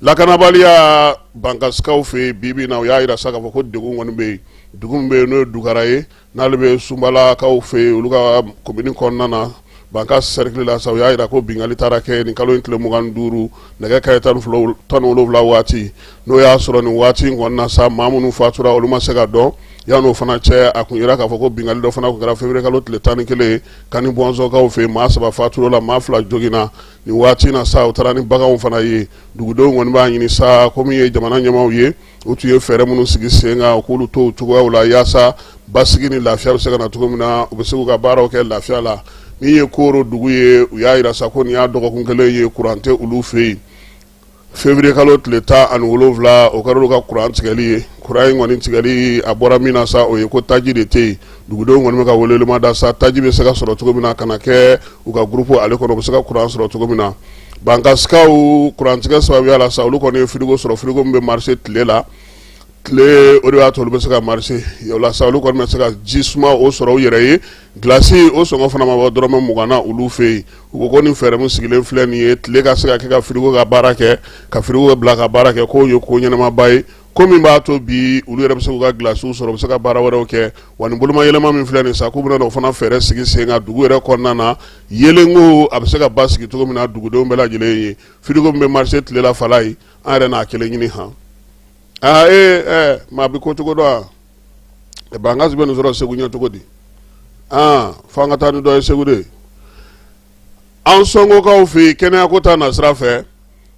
Lakanabaliya Bankasikaw fɛ yen bi bi in na, u y'a yira sa k'a fɔ ko degun kɔni bɛ yen. Dugu min bɛ yen n'o ye Dugara ye, n'ale bɛ Sunbalakaw fɛ yen, olu ka komini kɔnɔna na, Bankas cercle la sa, u y'a yira ko binkanni taara kɛ nin kalo in tile 25, nɛgɛ kanɲɛ 17 waati. N'o y'a sɔrɔ nin waati in kɔnɔna sa, maa minnu fatura, olu ma se ka dɔn. Yan'o fana cɛ, a kun yira k'a fɔ ko binkanni dɔ fana kun kɛra février kalo tile 11 Kani Bɔnsɔnkaw fɛ yen, maa 3 fatura o la, maa 2 joginna. Nin waati in na sa, u taara ni baganw fana ye. Dugudenw kɔni b'a ɲini sa ko min ye jamana ɲɛmaaw ye, u tun ye fɛɛrɛ minnu sigi sen kan, u k'olu to o cogoyaw la, yaasa basigi ni lafiya bɛ se ka na cogo min na, u bɛ se k'u ka baaraw kɛ lafiya la. Min ye Koro dugu ye, u y'a yira sa ko nin y'a dɔgɔkun kelen ye kuran tɛ olu fɛ yen. Février kalo tile 17, o kɛra olu ka kuran tigɛli ye. Kuran in kɔni tigɛli, a bɔra min na sa, o ye ko taji de tɛ yen. Dugudenw kɔni bɛ ka welewelema da sa, taji bɛ se ka sɔrɔ cogo min na ka na kɛ u ka groupe ale kɔnɔ, u bɛ se ka kuran sɔrɔ cogo min na. Bankasikaw, kurantigɛ sababuya la sa, olu kɔni ye frigo sɔrɔ, frigo min bɛ marcher tile la. Tile o de b'a to olu bɛ se ka marcher o la sa, olu kɔni bɛ se ka ji suma o sɔrɔ u yɛrɛ ye. Glace o sɔngɔ fana ma bɔ dɔrɔmɛ 20 na olu fɛ yen. U ko ko ni fɛɛrɛ min sigilen filɛ nin ye, tile ka se ka kɛ ka frigo ka baara kɛ, ka frigo bila ka baara kɛ, k'o ye ko ɲɛnamaba ye, ko min b'a to bi olu yɛrɛ bɛ se k'u ka glacew sɔrɔ, u bɛ se ka baara wɛrɛw kɛ. Wa nin bolomayɛlɛma min filɛ nin sa, k'u bɛna o fana fɛɛrɛ sigi sen kan dugu yɛrɛ kɔnɔna na, yeelenko a bɛ se ka basigi cogo min na dugudenw bɛɛ lajɛlen ye. Frigo min bɛ marcher tile la, Falaye, an yɛrɛ n'a kelen ɲini han. Aa ee, ɛ maa bɛ ko cogo dɔn a bankasi bɛ nin sɔrɔ Segu ɲɛ cogo di? Aa, fo an ka taa ni dɔ ye Segu de. An sɔngokaw fɛ yen, kɛnɛyako ta nasira fɛ,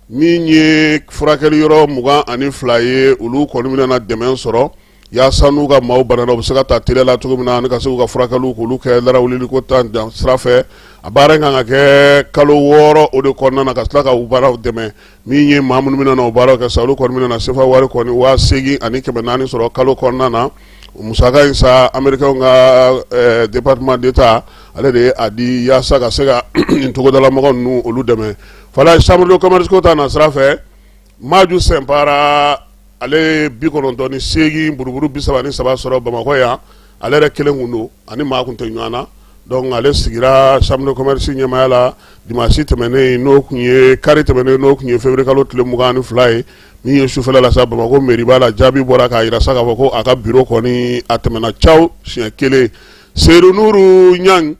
min ye furakɛli yɔrɔ 22 ye, olu kɔni bɛna dɛmɛ sɔrɔ yaasa n'u ka maaw banana, u bɛ se ka taa teliya la cogo min na ani ka se k'u ka furakɛliw k'olu kɛ larawuliliko ta sira fɛ. A baara in kan ka kɛ kalo 6 o de kɔnɔna na, ka tila ka u baaraw dɛmɛ. Min ye maa minnu bɛna na o baaraw kɛ sa, olu kɔni bɛna na sefa wari kɔni 8400 sɔrɔ kalo kɔnɔna na. O musaka in sa, Américains ka département d'État ale de ye a di yaasa ka se ka nin togodalamɔgɔ ninnu olu dɛmɛ. Falaye, chambre de commerce ko ta na sira fɛ, Maju Sɛnpara, ale ye 98 buruburu 33 sɔrɔ Bamakɔ yan. Ale yɛrɛ kelen kun don, ani maa kun tɛ ɲɔgɔn na. Donc ale sigira chambre de commerce ɲɛmaaya la dimanche tɛmɛnen, n'o tun ye kari tɛmɛnen, n'o tun ye février kalo tile 22 ye. Min ye sufɛla la sa, Bamakɔ mairie la, jaabi bɔra k'a jira sa k'a fɔ ko a ka bureau kɔni a tɛmɛna caw siɲɛ kelen. Seydou Nuru Ɲang,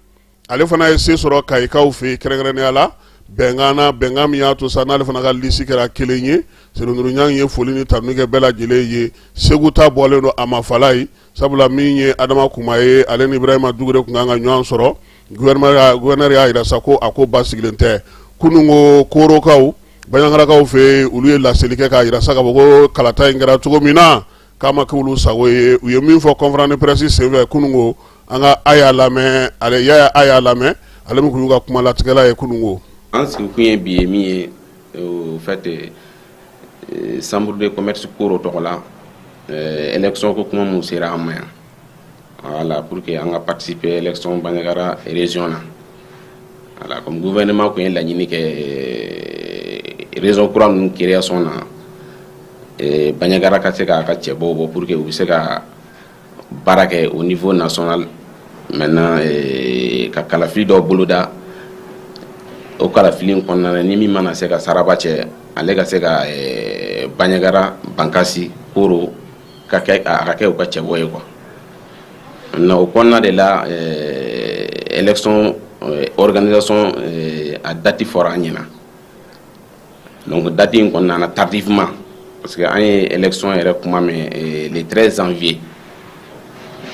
ale fana ye se sɔrɔ Kayikaw fɛ yen, kɛrɛnkɛrɛnnenya la bɛnkan na, bɛnkan min y'a to sa n'ale fana ka lisi kɛra kelen ye. Seydou Nuru Ɲang ye foli ni tanuni kɛ bɛɛ lajɛlen ye. Segu ta bɔlen don a ma, Falaye, sabula min ye Adama Kuma ye, ale ni Ibrahima Dugure tun kan ka ɲɔgɔn sɔrɔ. Gouverneur y'a jira sa ko a ko basigilen tɛ. Kununko Korokaw, Baɲagarakaw fɛ yen, olu ye laseli kɛ k'a jira sa k'a fɔ ko kalata in kɛra cogo min na, k'a ma kɛ olu sago ye. U ye min fɔ conférence de presse senfɛ kununko, an ka a y'a lamɛn, ale y'a a y'a lamɛn, ale min tun y'u ka kumalatigɛla ye kununko. An sigikun ye bi ye min ye, au fait, chambre de commerce Koro tɔgɔ la, élection ko kuma mun sera an ma yan, voilà, pour que an ka participer élection Bandiagara région na. Voilà, comme gouvernement kun ye laɲini kɛ région kura ninnu création na, Bandiagara ka se k'a ka cɛbɔw bɔ pour que u bɛ se ka baara kɛ au niveau national. Maintenant, ka kalafili dɔw boloda, o kalafili in kɔnɔna na, ni min mana se ka saraba cɛ, ale ka se ka Bandiagara, Bankasi, Koro ka kɛ, a ka kɛ u ka cɛbɔ ye quoi. Maintenant, o kɔnɔna de la, élection organisation a date fɔra an ɲɛna. Donc date in kɔnɔna na, tardivement, parce que an ye élection yɛrɛ kuma mɛn le 13 janvier.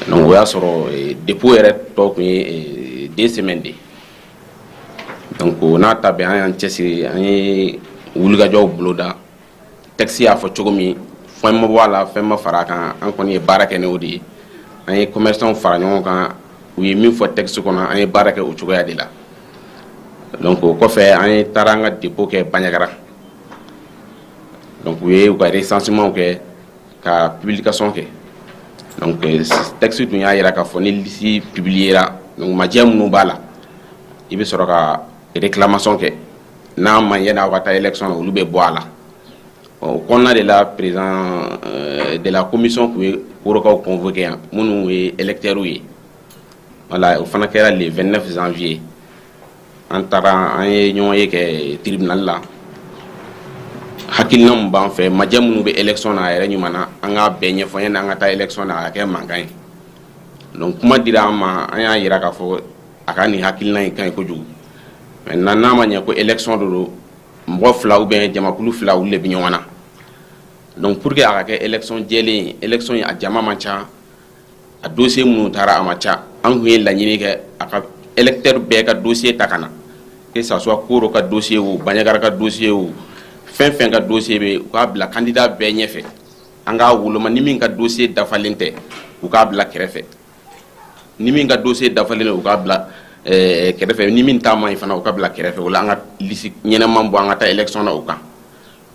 Donc o y'a sɔrɔ dépôt yɛrɛ tɔ tun ye 2 semaines de. Donc o n'a ta bɛɛ, an y'an cɛsiri, an ye wulikajɔw boloda. Texte y'a fɔ cogo min, fɛn ma bɔ a la, fɛn ma fara a kan. An kɔni ye baara kɛ n'o de ye. An ye commerçants fara ɲɔgɔn kan, u ye min fɔ texte kɔnɔ, an ye baara kɛ o cogoya de la. Donc o kɔfɛ, an ye taara an ka dépôt kɛ Bandiagara. Donc u ye u ka recensement kɛ, ka publication kɛ. Donc texte tun y'a jira k'a fɔ ni liste publiera, donc majɛ minnu b'a la, i bɛ sɔrɔ ka réclamation kɛ. N'a ma ɲɛ n'aw ka taa élection na, olu bɛ bɔ a la. O kɔnɔna de la, président de la commission tun ye Korokaw convoqué yan, minnu ye électeurs ye. Voilà, o fana kɛra le 29 janvier. An taara, an ye ɲɔgɔn ye kɛ tribunal la. Hakilina min b'an fɛ, majɛ minnu bɛ élection na, a yɛrɛ ɲuman na, an k'a bɛɛ ɲɛfɔ yanni an ka taa élection na, a ka kɛ mankan ye. Donc kuma dira an ma, an y'a yira k'a fɔ a ka nin hakilina in ka ɲi kojugu. Maintenant, n'a ma ɲɛ ko élection de don, mɔgɔ fila ou bien jamakulu fila, olu de bɛ ɲɔgɔn na. Donc pour que a ka kɛ élection jɛlen ye, élection in a jama man ca, a dossier minnu taara a ma ca, an tun ye laɲini kɛ a ka électeur bɛɛ ka dossier ta ka na, que ça soit Koro ka dossier o, Bandiagara ka dossier o, fɛn fɛn ka dossier bɛ, u k'a bila candidat bɛɛ ɲɛfɛ, an k'a woloma. Ni min ka dossier dafalen tɛ, u k'a bila kɛrɛfɛ. Ni min ka dossier dafalen don, u k'a bila kɛrɛfɛ. Ni min ta man ɲi fana, u ka bila kɛrɛfɛ. O la, an ka liste ɲɛnɛman bɔ, an ka taa élection na o kan.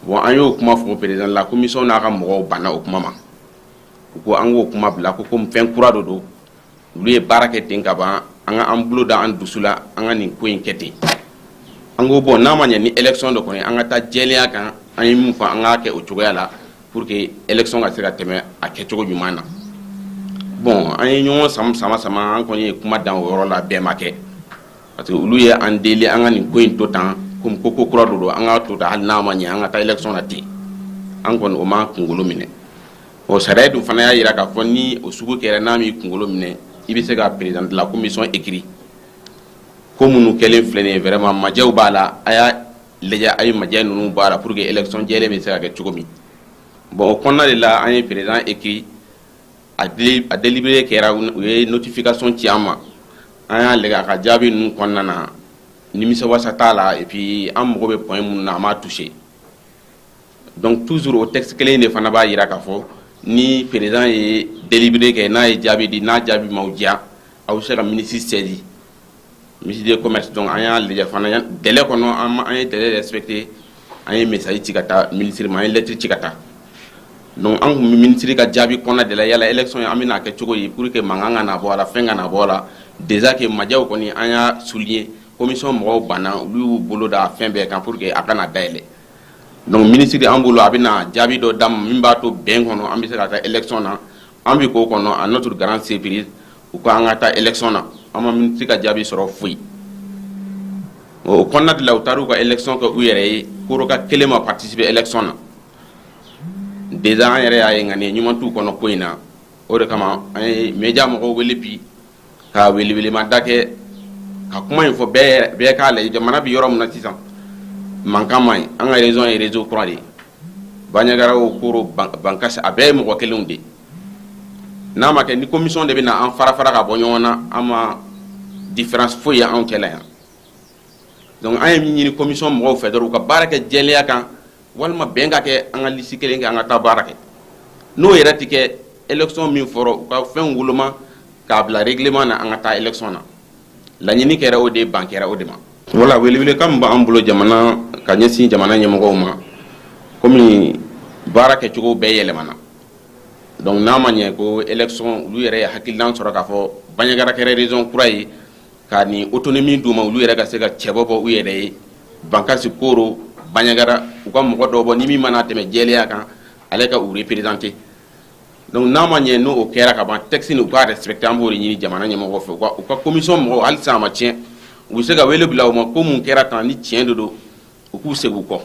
Bon, an y'o kuma fɔ président de la commission n'a ka mɔgɔw banna o kuma ma. U ko an k'o kuma bila, ko komi fɛn kura dɔ don, olu ye baara kɛ ten ka ban, an ka an bolo da an dusu la, an ka nin ko in kɛ ten. An ko bon, n'a ma ɲɛ ni élection dɔ kɔni, an ka taa jɛlenya kan. An ye min fɔ, an k'a kɛ o cogoya la. Pour que pour que élection ka se ka tɛmɛ a kɛcogo ɲuman na. Bon, an ye ɲɔgɔn sama sama sama, an kɔni ye kuma dan o yɔrɔ la, bɛɛ ma kɛ, parce que olu ye an deli an ka nin ko in to tan, komi ko ko kura don, an ka to tan, hali n'a ma ɲɛ, an ka taa élection na ten. An kɔni o m'an kunkolo minɛ. O sariya dun fana y'a jira k'a fɔ ni o sugu kɛra, n'a m'i kunkolo minɛ, i bɛ se ka président de la commission écrit. Ko minnu kɛlen filɛ nin ye, vraiment majɛw b'a la, a y'a lajɛ, a ye majɛ ninnu b'a la pour que élection jɛlen bɛ se ka kɛ cogo min. Bon, o kɔnɔna de la, an ye président écrit, a délibéré kɛra, u ye notification ci an ma. An y'a lajɛ, a ka jaabi ninnu kɔnɔna na, nimisiwasa t'a la, et puis an mago bɛ point minnu na, a m'a touché. Donc toujours o texte kelen de fana b'a jira k'a fɔ ni président ye délibéré kɛ, n'a ye jaabi di, n'a jaabi m'aw diya, aw bɛ se ka ministre saisi, ministre de commerce. Donc an y'a lajɛ fana délai kɔnɔ, an ye délai respecté, an ye message ci ka taa ministre ma, an ye lettre ci ka taa. Donc an kun bɛ ministre ka jaabi kɔnɔna de la, yala élection an bɛna kɛ cogo di pour que mankan ka na bɔ a la, fɛn ka na bɔ a la. Déjà que majɛw kɔni an y'a souligner, commission mɔgɔw banna, olu y'u bolo da fɛn bɛɛ kan pour que a kana dayɛlɛ. Donc ministre an bolo, a bɛna jaabi dɔ d'an ma min b'a to bɛn kɔnɔ an bɛ se ka taa élection na. An bɛ k'o kɔnɔ, à notre grande surprise, u ko an ka taa élection na. An ma ministre ka jaabi sɔrɔ foyi. O kɔnɔna de la, u taara u ka élection kɛ u yɛrɛ ye, Koro ka kelen ma participer élection na. Déjà an yɛrɛ y'a ye ŋaniya ɲuman t'u kɔnɔ ko in na. O de kama an ye média mɔgɔw wele bi ka welewelemada kɛ ka kuma in fɔ, bɛɛ bɛɛ k'a lajɛ. Jamana bɛ yɔrɔ min na sisan, mankan man ɲi. An ka région ye région kura de ye, Bandiagara o, Koro, Bankasi, a bɛɛ ye mɔgɔ kelenw de ye. N'a ma kɛ ni commission de bɛ na an fara fara ka bɔ ɲɔgɔn na, an ma différence foyi ye anw cɛla yan. Donc an ye min ɲini commission mɔgɔw fɛ dɔrɔn, u ka baara kɛ jɛlenya kan, walima bɛn ka kɛ, an ka liste kelen kɛ, an ka taa baara kɛ. N'o yɛrɛ ti kɛ, élection min fɔra, u ka fɛn woloma k'a bila règlement na, an ka taa élection na. Laɲini kɛra o de ye, ban kɛra o de ma. Voilà, welewelekan min b'an bolo jamana ka ɲɛsin jamana ɲɛmɔgɔw ma, komi baara kɛcogo bɛɛ yɛlɛmana, donc n'a ma ɲɛ ko élection, olu yɛrɛ ye hakilinan sɔrɔ k'a fɔ Bandiagara kɛra région kura ye, ka nin autonomie d'u ma, olu yɛrɛ ka se ka cɛbɔ bɔ u yɛrɛ ye, Bankasi, Koro, Bandiagara, u ka mɔgɔ dɔw bɔ ni min mana tɛmɛ jɛlenya kan, ale ka u représenter. Donc n'a ma ɲɛ n'o kɛra ka ban, texte nin u k'a respecter. An b'o de ɲini jamana ɲɛmɔgɔw fɛ, u ka commission mɔgɔw, hali sisan a ma tiɲɛ, u bɛ se ka wele bila u ma ko mun kɛra tan, ni tiɲɛ de don, u k'u segin u kɔ,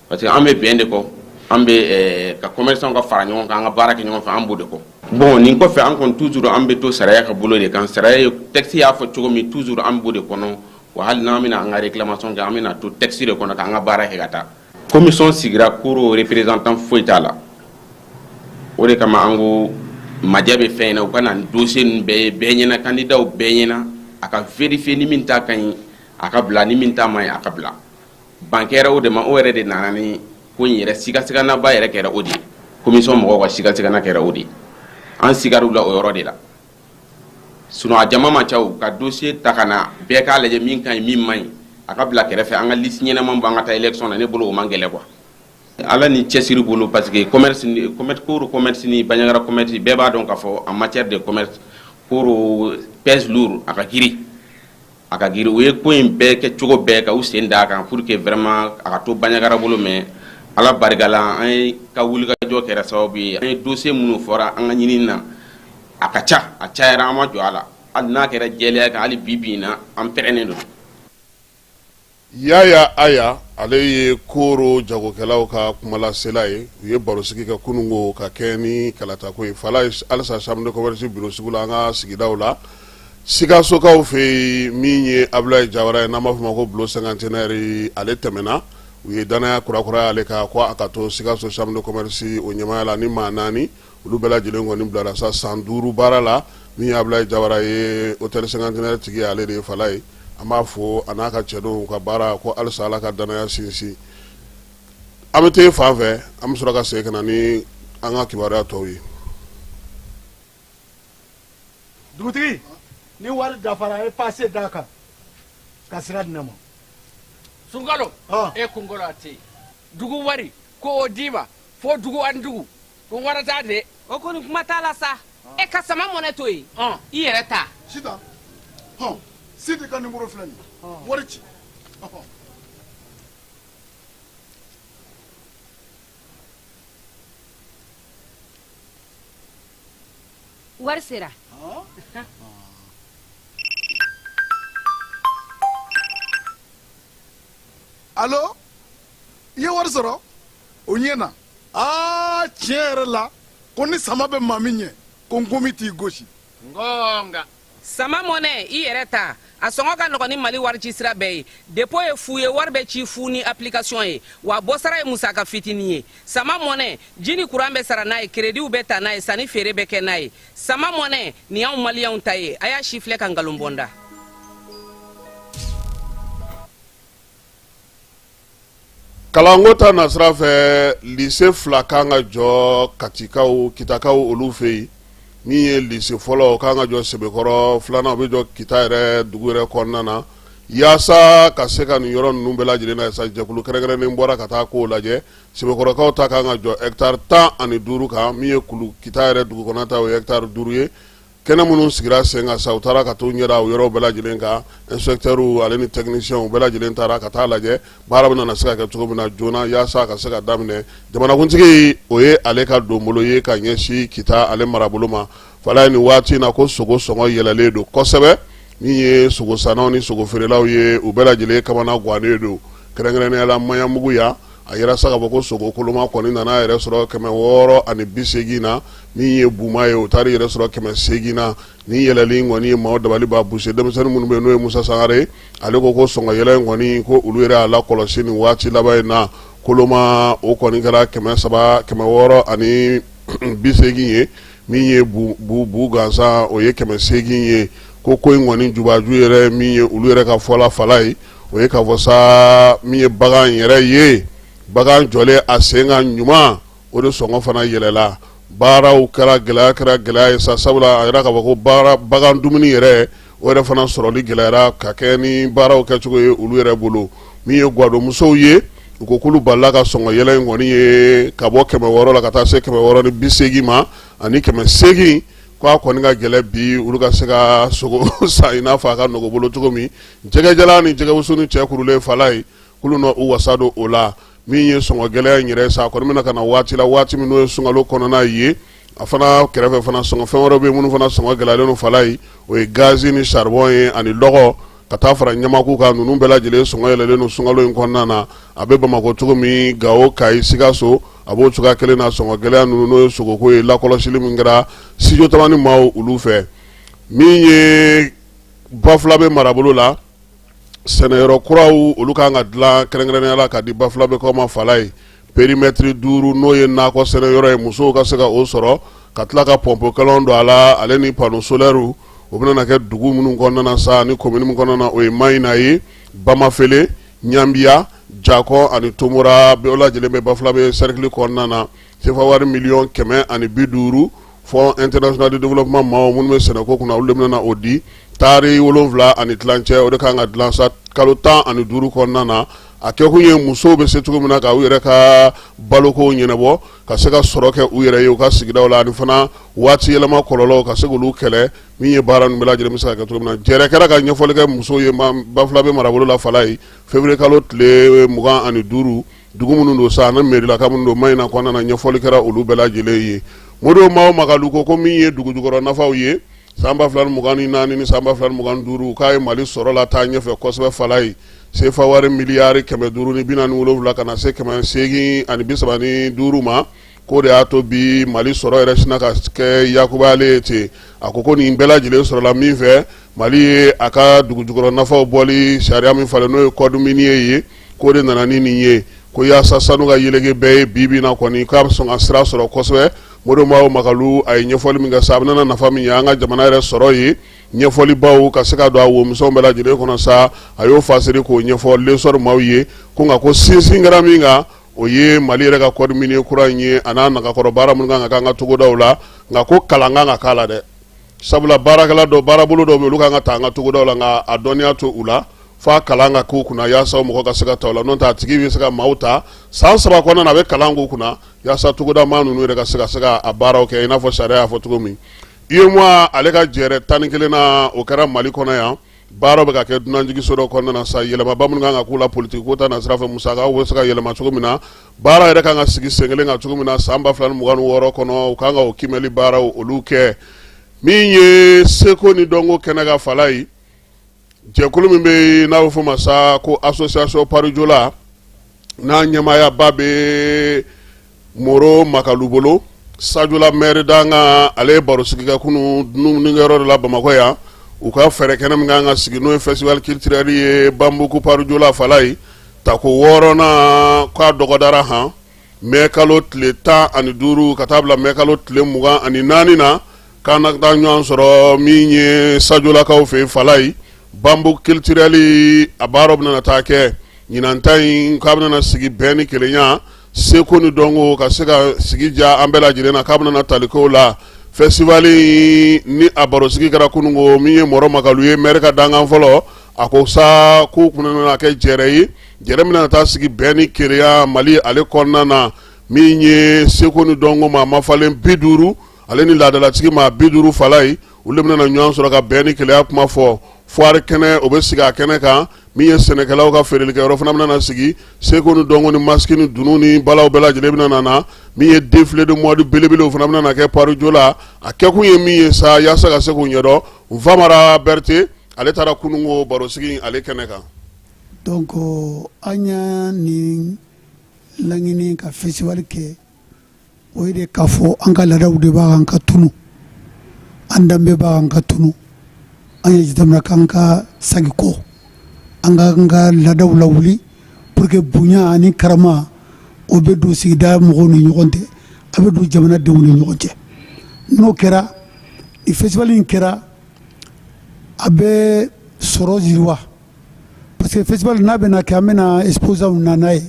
parce que an bɛ bɛn de kɔ, an bɛ ka commerçant ka fara ɲɔgɔn kan, an ka baara kɛ ɲɔgɔn fɛ, an b'o de kɔ. Bon, nin kɔfɛ, an kɔni toujours an bɛ to sariya ka bolo de kan. Sariya ye, texte y'a fɔ cogo min, toujours an b'o de kɔnɔ wa. Hali n'an bɛna an ka réclamation kɛ, an bɛna to texte de kɔnɔ k'an ka baara kɛ ka taa. Commission sigira, Koro représentant foyi t'a la. O de kama an ko majɛ bɛ fɛn in na, u ka na dossier ninnu bɛɛ ye bɛɛ ɲɛna, candidat bɛɛ ɲɛna, a ka vérifier, ni min ta ka ɲi a ka bila, ni min ta man ɲi a ka bila. Ban kɛra o de ma, o yɛrɛ de nana ni ko in yɛrɛ sigasiganaba yɛrɛ kɛra o de ye. Commission mɔgɔw ka sigasigana kɛra o de ye, an sigar'u la o yɔrɔ de la. Sinon a jama ma ca, o ka dossier ta ka na, bɛɛ k'a lajɛ, min ka ɲi, min man ɲi, a ka bila kɛrɛfɛ, an ka liste ɲɛnama bɔ, an ka taa élection na. Ne bolo, o man gɛlɛ quoi, Ala ni cɛsiri bolo, parce que commerce ni commerce, Koro commerce ni Bandiagara commerce, bɛɛ b'a dɔn k'a fɔ en matière de commerce, Koro pèse lourd, a ka girin, a ka girin. U ye ko in bɛɛ kɛ cogo bɛɛ ka u sen d'a kan pour que vraiment a ka to Bandiagara bolo. Mais Ala barika la, an ye ka wulikajɔ kɛra sababu ye, an ye dossier minnu fɔra an ka ɲinini na, a ka ca, a cayara, an ma jɔ a la, hali n'a kɛra jɛlenya kan, hali bi bi in na, an pɛrɛnnen don. Yaya Aya, ale ye Koro jagokɛlaw ka kumalasela ye. U ye barosigi kɛ kununko ka kɛ ni kalatako ye fala halisa chambre de commerce bureau sugu la, an ka sigidaw la, Sikasokaw fɛ yen. Min ye Abulayi Jawara ye, n'an b'a fɔ ma ko Bulo Cinquantenaire, ale tɛmɛna, u ye danaya kurakura ale kan ko a ka to Sikaso chambre de commerce o ɲɛmaaya la, ni maa naani, olu bɛɛ lajɛlen kɔni bilara sa san 5 baara la. Min ye Abulayi Jawara ye, hôtel Cinquantenaire tigi, ale de ye fala ye. An b'a fo a n'a ka cɛdenw ka baara ko halisa Ala ka danaya sinsin. An bɛ taa fan fɛ, an bɛ sɔrɔ ka segin ka na ni an ka kibaruya tɔw ye. Dugutigi, ni wari dafara, a ye pase d'a kan ka sira di ne ma. Sunkalo, e kunkolo a tɛ yen. Dugu wari ko o d'i ma fo dugu ani dugu ko wara t'a de. O kɔni, kuma t'a la sa. E ka sama mɔnɛ to yen, i yɛrɛ ta. Sitan hɔn, Sidi ka nimoro filɛ nin ye, wari ci. Wari sera. Alo, i ye wari sɔrɔ? O ɲɛna. Aa, tiɲɛ yɛrɛ la, ko ni sama bɛ maa min ɲɛ, ko nkomi t'i gosi. Ngonga. Sama mɔnɛ, i yɛrɛ ta. A sɔngɔ ka nɔgɔn ni Mali warici sira bɛɛ ye. Dépôt ye fu ye, wari bɛ ci fu ni application ye. Wa bɔsara ye musaka fitinin ye. Sama mɔnɛ, ji ni kuran bɛ sara n'a ye, créditw bɛ ta n'a ye, sanni feere bɛ kɛ n'a ye. Sama mɔnɛ, nin y'anw maliyɛnw ta ye. A y'a sifilɛ ka nkalon bɔ n da. Kalanko ta nasira fɛ, lycée fila kan ka jɔ Katikaw, Kitakaw olu fɛ yen. Min ye lycée fɔlɔ, o kan ka jɔ Sebekɔrɔ, filanan o bɛ jɔ Kita yɛrɛ dugu yɛrɛ kɔnɔna na. Yaasa ka se ka nin yɔrɔ ninnu bɛɛ lajɛlen na sa, jɛkulu kɛrɛnkɛrɛnnen bɔra ka taa kow lajɛ. Sebekɔrɔkaw ta kan ka jɔ hectare 15 kan, min ye kulu Kita yɛrɛ dugu kɔnɔ ta, o ye hectare 5 ye. Kɛnɛ minnu sigira sen kan sa, u taara ka t'u ɲɛda o yɔrɔw bɛɛ lajɛlen kan. Inspecteurs ale ni techniciens bɛɛ lajɛlen taara ka taa lajɛ baara bɛna se ka kɛ cogo min na joona yaasa ka se ka daminɛ. Jamanakuntigi, o ye ale ka donbolo ye ka ɲɛsin Kita ale marabolo ma. Falaye, nin waati in na ko sogo sɔngɔ yɛlɛlen don kosɛbɛ. Min ye sogosannaw ni sogofeerelaw ye, u bɛɛ lajɛlen kamana gannen don, kɛrɛnkɛrɛnnenya la Maɲanbugu yan. A yira sa k'a fɔ ko sogo koloma kɔni nana yɛrɛ sɔrɔ 680 na. Min ye buma ye, o taara yɛrɛ sɔrɔ 800 na. Nin yɛlɛli kɔni ye maaw dabali ban. Buse denmisɛnnin minnu bɛ yen, n'o ye Musa Sangare, ale ko ko sɔngɔ yɛlɛ in kɔni, ko olu yɛrɛ y'a lakɔlɔsi nin waati laban in na. Koloma o kɔni kɛra 300, 680 ye. Min ye bu gansan, o ye 800 ye. Ko ko in kɔni jubaju yɛrɛ min ye, olu yɛrɛ ka fɔ la, Falaye, o ye k'a fɔ sa min ye bagan yɛrɛ ye, bagan jɔlen a sen kan ɲuman, o de sɔngɔ fana yɛlɛla. Baaraw kɛra gɛlɛya, kɛra gɛlɛya ye sa, sabula a yira k'a fɔ ko baara bagan dumuni yɛrɛ, o yɛrɛ fana sɔrɔli gɛlɛyara ka kɛ ni baaraw kɛcogo ye olu yɛrɛ bolo. Min ye gwadonmusow ye, u ko k'olu balila ka sɔngɔ yɛlɛ in kɔni ye ka bɔ 600 la ka taa se 680 ma ani 800, k'a kɔni ka gɛlɛn bi olu ka se ka sogo san i n'a fɔ a ka nɔgɔ bolo cogo min. Jɛgɛjalan ni jɛgɛwusu ni cɛ kurulen, Falaye, k'olu na u wasa don o la. Min ye sɔngɔ gɛlɛya in yɛrɛ sa, a kɔni bɛna ka na waati la, waati min n'o ye sunkalo kɔnɔna ye. A fana kɛrɛfɛ fana, sɔngɔ fɛn wɛrɛ bɛ yen minnu fana sɔngɔ gɛlɛyalen don, Falaye, o ye gazi ni charbon ye ani lɔgɔ ka taa fara ɲamaku kan. Ninnu bɛɛ lajɛlen sɔngɔ yɛlɛlen don sunkalo in kɔnɔna na. A bɛ Bamakɔ cogo min, Gawo, Kayi, Sikaso, a b'o cogoya kelen na. Sɔngɔ gɛlɛya ninnu, n'o ye sogoko ye, lakɔlɔsili min kɛra studio Tamani maaw olu fɛ. Min ye Bafulabe marabolo la, sɛnɛyɔrɔ kuraw olu kan ka dilan kɛrɛnkɛrɛnnenya la ka di Bafulabekaw ma, Falaye. Périmètre 5, n'o ye nakɔ sɛnɛyɔrɔ ye, musow ka se ka o sɔrɔ, ka tila ka pɔnpokɛlanw don a la, ale ni panneau solaire. O bɛna kɛ dugu minnu kɔnɔna na sa ni commune min kɔnɔna na, o ye Mayina ye, Bamafele, Ɲanbiya, Jakɔ ani Tomora, bɛɛ lajɛlen bɛ Bafulabe cercle kɔnɔna na. Sefa wari miliyɔn 150, Fonds international de développement maaw minnu bɛ sɛnɛko kunna, olu de bɛna o di. Taari 7.5, o de kan ka dilan sa kalo 15 kɔnɔna na. A kɛkun ye musow bɛ se cogo min na ka u yɛrɛ ka baloko ɲɛnabɔ, ka se ka sɔrɔ kɛ u yɛrɛ ye u ka sigidaw la, ani fana waati yɛlɛma kɔlɔlɔw ka se k'olu kɛlɛ. Min ye baara ninnu bɛɛ lajɛlen bɛ se ka kɛ cogo min na, jɛrɛ kɛra ka ɲɛfɔli kɛ musow ye Bafulabe marabolo la, Falaye, février kalo tile 25. Dugu minnu don sa ani mɛrilaka minnu don Mayina kɔnɔna na, ɲɛfɔli kɛra olu bɛɛ lajɛlen ye. Modibo Mao Magalu ko min ye dugujukɔrɔ nafaw ye san 2024 ni san 2025, k'a ye Mali sɔrɔ la taa ɲɛfɛ kosɛbɛ, Falaye. Sefa wari miliyari 547 ka na se 835 ma, k'o de y'a to bi Mali sɔrɔ yɛrɛ sinna ka kɛ yakubalen ye ten. A ko nin bɛɛ lajɛlen sɔrɔla min fɛ, Mali ye a ka dugujukɔrɔ nafaw bɔli sariya min falen, n'o ye code minier ye, k'o de nana ni nin ye, ko yaasa sanu ka yeleke bɛɛ ye bi bi na kɔni, k'a bɛ sɔn ka sira sɔrɔ kosɛbɛ. Modibo Mao Magalu a ye ɲɛfɔli min kɛ sa, a bɛna nafa min ye an ka jamana yɛrɛ sɔrɔ ye, ɲɛfɔlibaw ka se ka don a womisɛnw bɛɛ lajɛlen kɔnɔ sa, a y'o fasiri k'o ɲɛfɔ L'Essor maaw ye. Ko nka ko sinsin kɛra min kan, o ye Mali yɛrɛ ka code minier kura in ye, a n'a nagakɔrɔ baara minnu kan ka kɛ an ka togodaw la. Nka ko kalan kan ka k'a la dɛ, sabula baarakɛla dɔw, baarabolo dɔw bɛ olu kan ka ta an ka togodaw la, nka a dɔnniya to u la, f'a kalan ka k'u kunna yaasa mɔgɔ ka se ka ta u la. N'o tɛ, a tigi bɛ se ka maaw ta san 3 kɔnɔna na, a bɛ kalan k'u kunna yaasa togoda maa ninnu yɛrɛ ka se ka a baaraw kɛ i n'a fɔ sariya y'a fɔ cogo min. UEMOA ale ka jɛrɛ 11nan, o kɛra Mali kɔnɔ yan. Baaraw bɛ ka kɛ dunanjiginso dɔ kɔnɔna na sa, yɛlɛmaba minnu kan ka k'u la politiki ko ta nasira fɛ, musakaw bɛ se ka yɛlɛma cogo min na, baara yɛrɛ kan ka sigi sen kelen kan cogo min na san 2026 kɔnɔ, u kan ka o kiimɛli baaraw olu kɛ. Min ye seko ni dɔnko kɛnɛ kan Falayi, jɛkulu min bɛ yen n'a bɛ fɔ o ma sa ko association Parijola, n'a ɲɛmaayaba bɛ Moro Makalu bolo, Sajola maire dankan, ale ye barosigi kɛ kunun dumunikɛyɔrɔ dɔ la Bamakɔ yan. U ka fɛɛrɛ kɛnɛ min kan ka sigi, n'o ye festival culturel ye Banbugu Parijola Falayi, tako 6nan k'a dɔgɔdara han mɛ kalo tile 15 ka taa bila mɛ kalo tile 24 na, k'an na taa ɲɔgɔn sɔrɔ min ye Sajolakaw fɛ Falayi. Banbugu culturel a baaraw bɛna taa kɛ ɲinan ta in, k'a bɛna sigi bɛn ni kelenya, seko ni dɔnko, ka se ka sigi diya an bɛɛ lajɛlen na, k'a bɛna tali k'o la. Festival ni a barosigi kɛra kununko, min ye Mɔrɔ Makalu ye, maire ka dankan fɔlɔ, a ko sa k'u kun nana kɛ jɛrɛ ye, jɛrɛ min bɛna taa sigi bɛn ni kelenya Mali ale kɔnɔna na. Min ye seko ni dɔnko maa mafalen 50 ale ni laadalatigi maa 50 Falayi, olu de bɛna ɲɔgɔn sɔrɔ ka bɛn ni kelenya kuma fɔ. Foire kɛnɛ, o bɛ sigi a kɛnɛ kan. Min ye sɛnɛkɛlaw ka feerelikɛyɔrɔ fana bɛna sigi. Seko ni dɔnko ni masque ni dunun ni balaw bɛɛ lajɛlen bɛna na. Min ye défilé de mode belebele, o fana bɛna kɛ Parijola. A kɛkun ye min ye sa, yaasa ka se k'o ɲɛdɔn, Famara Berete ale taara kununko barosigi ale kɛnɛ kan. Donc an y'a nin laɲini ka festival kɛ, o ye de k'a fɔ an ka laadaw de b'a kan ka tunu, an danbe b'a kan ka tunu. An ye jateminɛ k'an ka sagi kɔ, an ka an ka laadaw lawuli pour que bonya ani karama o bɛ don sigida mɔgɔw ni ɲɔgɔn cɛ, a bɛ don jamanadenw ni ɲɔgɔn cɛ. N'o kɛra, ni festival in kɛra, a bɛ sɔrɔ yiriwa, parce que festival n'a bɛna kɛ, an bɛna exposants na n'a ye,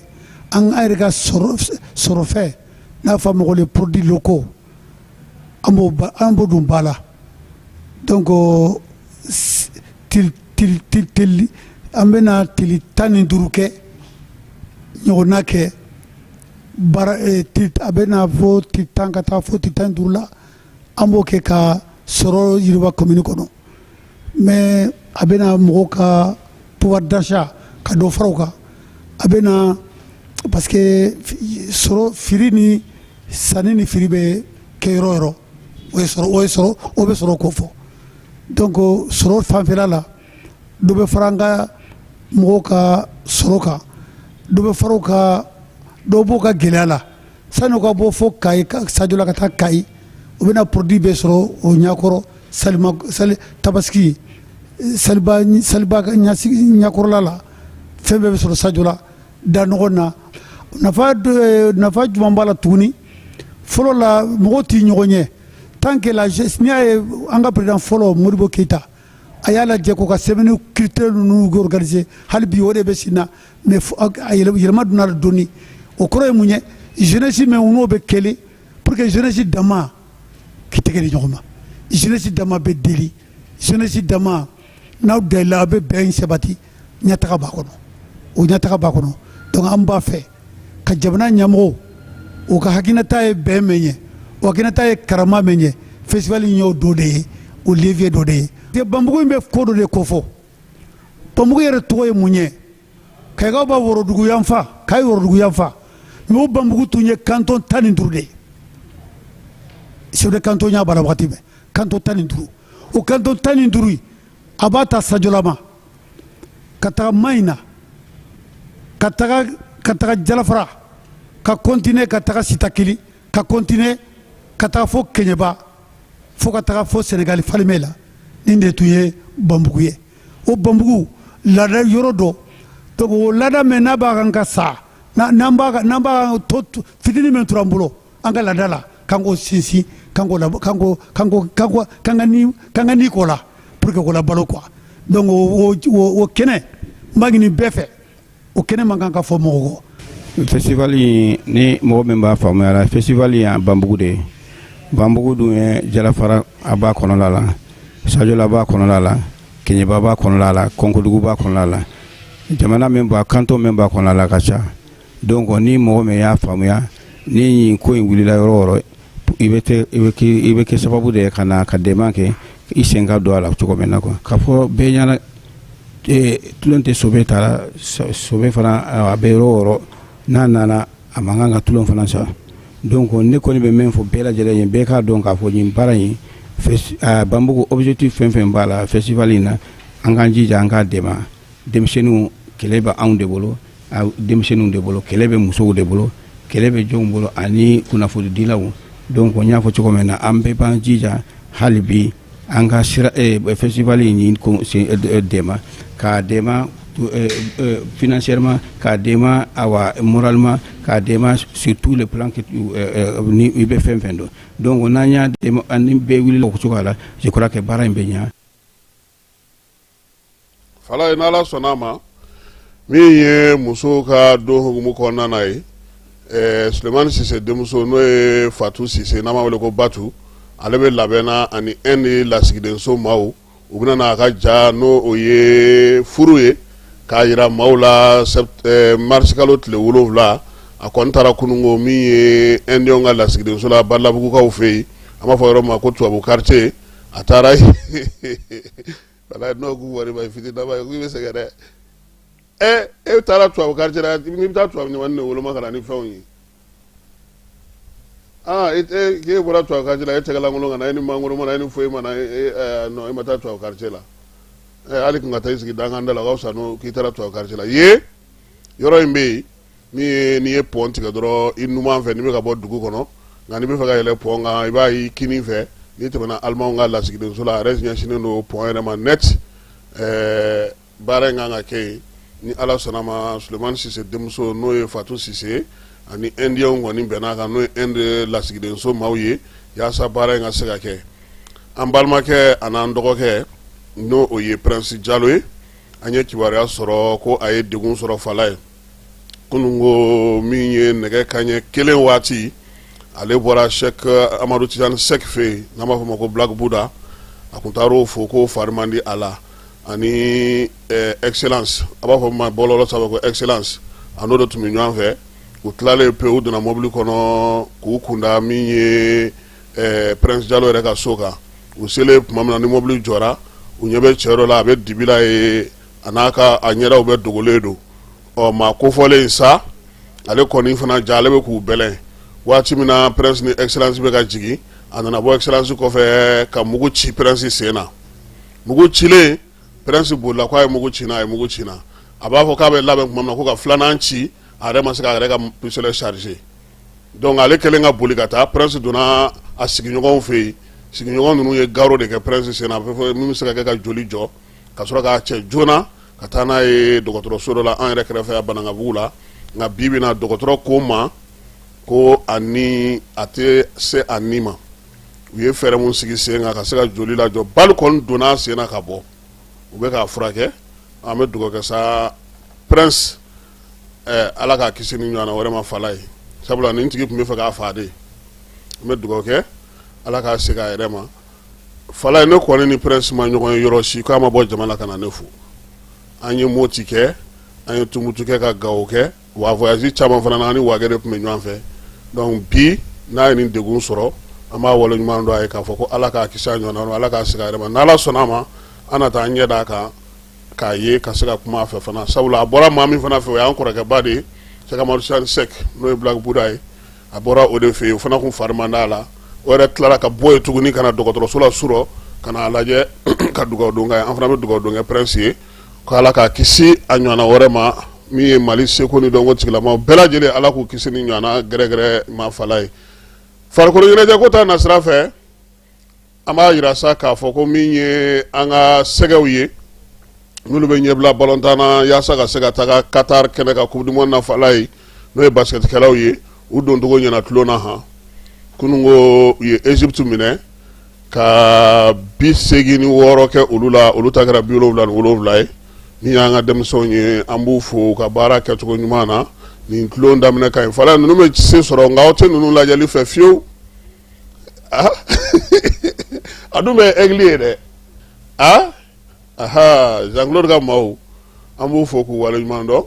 an yɛrɛ ka sɔrɔfɛn n'a fɔ a ma ko les produits locaux, an b'o don ba la. Donc an bɛna tile 15 kɛ ɲɔgɔnna kɛ baara, a bɛna fo tile 10 ka taa fo tile 15 la. An b'o kɛ ka sɔrɔ yiriwa commune kɔnɔ, mais a bɛna mɔgɔw ka pouvoir d'achat ka dɔ fara o kan. A bɛna, parce que sɔrɔ feere ni sanni ni feere bɛ kɛ yɔrɔ yɔrɔ, o ye sɔrɔ, o ye sɔrɔ, o bɛ sɔrɔ ko fɔ. Donc sɔrɔ fanfɛla la, dɔ bɛ fara an ka mɔgɔw ka sɔrɔ kan, dɔ bɛ fara u ka, dɔw b'u ka gɛlɛya la. Sani u ka bɔ fo Kayi, Sajola ka taa Kayi, u bɛna produit bɛɛ sɔrɔ o ɲɛkɔrɔ. Salima sali tabaski saliba saliba ɲɛkɔrɔla la, fɛn bɛɛ bɛ sɔrɔ Sajola da nɔgɔ na. Nafa nafa jumɛn b'a la tuguni? Fɔlɔ la, mɔgɔw tɛ ɲɔgɔn ɲɛ tant que la. N'i y'a ye, an ka président fɔlɔ Modibo Keyita, a y'a lajɛ k'u ka semaine culturelle ninnu organiser. Hali bi o de bɛ sen na, mais a yɛlɛma donna la dɔɔni. O kɔrɔ ye mun ye? Jeunesse min n'o bɛ kɛlɛ pour que jeunesse dama k'i tɛgɛ di ɲɔgɔn ma, jeunesse dama bɛ deli, jeunesse dama n'aw delila, aw bɛ bɛn sabati, ɲɛtaga b'a kɔnɔ, o ɲɛtaga b'a kɔnɔ. Donc an b'a fɛ ka jamana ɲɛmɔgɔw, o ka hakilinata ye bɛn min ye, o hakilinata ye karama min ye, festival in y'o dɔ de ye, o levier dɔ de ye. Banbugu in bɛ ko dɔ de kofɔ. Banbugu yɛrɛ tɔgɔ ye mun ye? Kayikaw b'a worodugu yanfan, Kayi worodugu yanfan, mais o Banbugu tun ye canton 15 de ye. Chef de canton y'a b'a la waati bɛɛ, canton 15. O canton 15, a b'a ta Sajolama ka taga Mayina, ka taga Jalafara, ka continuer ka taga Sitakili, ka continuer ka taga fo Keɲeba, fo ka taga fo Senegali Falimɛ la. Nin de tun ye Banbugu ye. O Banbugu laada yɔrɔ dɔ. Donc o laada min n'a b'a kan ka sa, n'an b'a to fitinin min tora an bolo an ka laada la, k'an k'o sinsin, k'an k'o la, k'an k'o k'an k'o k'an k'o k'an ka ni k'an ka ni k'o la pour que k'o labalo quoi. Donc o kɛnɛ, n b'a ɲini bɛɛ fɛ, o kɛnɛ man kan ka fɔ mɔgɔ kɔ. Festival in ni mɔgɔ min b'a faamuya la, festival in y'a Banbugu de ye. Banbugu dun ye Jalafara, a b'a kɔnɔla la, Sajola b'a kɔnɔla la, Keɲeba b'a kɔnɔla la, Kɔnkodugu b'a kɔnɔla la, jamana min b'a canton min b'a kɔnɔla la ka ca. Donc ni mɔgɔ min y'a faamuya, ni nin ko in wulila yɔrɔ o yɔrɔ, i bɛ kɛ sababu de ye ka na ka dɛmɛ kɛ, i sen ka don a la cogo min na quoi. K'a fɔ bɛɛ ɲɛna, tulon tɛ sobe ta la. Sobe fana a bɛ yɔrɔ o yɔrɔ, n'a nana, a man kan ka tulon fana sa. Donc ne kɔni bɛ min fɔ bɛɛ lajɛlen ye, bɛɛ k'a dɔn k'a fɔ nin baara in Banbugu objectif fɛn fɛn b'a la festival in na, an k'an jija an k'a dɛmɛ. Denmisɛnninw, kɛlɛ bɛ anw de bolo, denmisɛnninw de bolo, kɛlɛ bɛ musow de bolo, kɛlɛ bɛ jɔnw bolo ani kunnafonidilaw. Donc n y'a fɔ cogo min na, an bɛɛ b'an jija hali bi an ka sira festival in dɛmɛ, k'a dɛmɛ financièrement, k'a dɛmɛ awa moralement, k'a dɛmɛ sur tous les plans que ni i bɛ fɛn fɛn dɔn. Donc n'an y'a dɛmɛ, ni bɛɛ wulila o cogoya la, je crois que baara in bɛ ɲa. Falaye, n'Ala sɔnna a ma, min ye musow ka don hukumu kɔnɔna na ye, Sulemani Sise denmuso, n'o ye Fatu Sise, n'an b'a wele ko Batu, ale bɛ labɛn na ani Inde lasigidenso maaw. U bɛna n'a ka ja, n'o o ye furu ye, k'a jira maaw la marisikalo tile 7. A kɔni taara kununko min ye Indiens ka lasigidenso la Badalabugukaw fɛ yen, an b'a fɔ yɔrɔ ma ko tubabu quartier. A taara n'o k'u wari ba fitinin ye, k'i bɛ sɛgɛn dɛ. E taara tubabu quartier la, n'i bɛ taa tubabu ɲuman de woloma ka na ni fɛnw ye. Aa, e k'e bɔra tubabu quartier la, e tɛgɛlankolon ka na, e ni mangoro ma na, e ni foyi ma na, e non, e ma taa tubabu quartier la. Hali kun ka taa i sigi dankan da la, o ka fisa n'o k'i taara tubabu quartier la. Ye yɔrɔ in bɛ yen min ye, n'i ye pont tigɛ dɔrɔn i numan fɛ, n'i bɛ ka bɔ dugu kɔnɔ, nka n'i bɛ fɛ ka yɛlɛ pont kan, i b'a ye kinin fɛ, n'i tɛmɛna alimanw ka lasigidenso la, a yɛrɛ ɲɛsinnen don pont yɛrɛ ma net. Baara in kan ka kɛ yen ni Ala sɔnna ma. Sulemani Sise denmuso, n'o ye Fatu Sise, ani Indiens kɔni bɛn'a kan, n'o ye Inde lasigidenso maaw ye, yaasa baara in ka se ka kɛ. An balimakɛ an'an dɔgɔkɛ, n'o o ye Prince Jalo ye, an ye kibaruya sɔrɔ ko a ye degun sɔrɔ Falaye kunun ko min ye nɛgɛ kanɲɛ 1 waati. Ale bɔra Sɛk Amadu Tijani Sɛk fɛ yen, n'an b'a fɔ ma ko Black Buddha. A kun taar'o fo ko fari man di a la, ani Excellence, a b'a fɔ ma bɔlɔlɔ sanfɛ ko Excellence, a n'o de tun bɛ ɲɔgɔn fɛ. U tilalen pewu, u donna mobili kɔnɔ k'u kunda min ye Prince Jalo yɛrɛ ka so kan. U selen tuma min na ni mobili jɔra, u ɲɛ bɛ cɛ dɔ la, a bɛ dibi la ye, a n'a ka a ɲɛdaw bɛɛ dogolen don. Ɔ, maa kofɔlen sa, ale kɔni fana ja, ale bɛ k'u bɛlɛn. Waati min na Prince ni Excellence bɛ ka jigin, a nana bɔ Excellence kɔfɛ ka mugu ci Prince sen na. Mugu cilen, Prince bolila ko a ye mugu ci n na, a ye mugu ci n na. A b'a fɔ k'a bɛ labɛn tuma min na ko ka filanan ci, a yɛrɛ ma se k'a yɛrɛ ka pistolet charger. Donc ale kɛlen ka boli ka taa, Prince donna a sigiɲɔgɔnw fɛ yen. Sigiɲɔgɔn ninnu ye garrot de kɛ Prince sen na, a bɛ fɔ min bɛ se ka kɛ ka joli jɔ, ka sɔrɔ k'a cɛ joona ka taa n'a ye dɔgɔtɔrɔso dɔ la an yɛrɛ kɛrɛfɛ yan Banankabugu la. Nka bi bi na, dɔgɔtɔrɔ ko ma ko a ni a tɛ se a ni ma. U ye fɛɛrɛ mun sigi sen kan ka se ka joli lajɔ, balle kɔni donna a sen na ka bɔ, u bɛ k'a furakɛ. An bɛ dugawu kɛ sa, Prince, Ala k'a kisi ni ɲɔgɔnna wɛrɛ ma Falaye, sabula nin tigi tun bɛ fɛ k'a fa de. An bɛ dugawu kɛ, Ala k'a segin a yɛrɛ ma. Falaye, ne kɔni ni Prince ma ɲɔgɔn ye yɔrɔ si k'a ma bɔ jama la ka na ne fo. An ye Moti kɛ, an ye Tumutu kɛ, ka Gawo kɛ, wa voyage caman fana na, an ni Wage de tun bɛ ɲɔgɔn fɛ. Donc bi n'a ye nin degun sɔrɔ, an b'a waleɲuman dɔn a ye k'a fɔ ko Ala k'a kisi a ɲɔgɔnna, Ala k'a segin a yɛrɛ ma. N'Ala sɔnna a ma, an na taa an ɲɛ d'a kan k'a ye, ka se ka kuma a fɛ fana, sabula a bɔra maa min fana fɛ, o y'an kɔrɔkɛba de ye, Sɛki Amadu Tijani Sɛki, n'o ye Black Buddha ye. A bɔra o de fɛ yen, o fana kun fari man d'a la. O yɛrɛ tilara ka bɔ yen tuguni ka na dɔgɔtɔrɔso la surɔ ka n'a lajɛ ka dugawu don k'a ye. An fana bɛ dugawu don kɛ Prince ye ko Ala k'a kisi a ɲɔgɔnna wɛrɛ ma. Min ye Mali seko ni dɔnko tigilamaw bɛɛ lajɛlen, Ala k'u kisi ni ɲɔgɔnna gɛrɛgɛrɛ ma Falaye. Farikolo ɲɛnajɛ ko ta nasira fɛ, an b'a jira sa k'a fɔ ko min ye an ka sɛgɛw ye, n'olu bɛ ɲɛbila balontan na yaasa ka se ka taga Qatar kɛnɛ kan coupe du monde na Falaye, n'o ye basketkɛlaw ye, u doncogo ɲɛna tulon na han. Kununko u ye Egypte minɛ ka 86 kɛ olu la, olu ta kɛra 77 ye. Min y'an ka denmisɛnw ye, an b'u fo u ka baara kɛcogo ɲuman na. Nin tulon daminɛ ka ɲi Falaye, ninnu bɛ se sɔrɔ, nka aw tɛ ninnu lajɛli fɛ fiyewu. A dun bɛ aigle ye dɛ. Aa aha, Jean Claude ka maaw, an b'u fo k'u waleɲuman dɔn.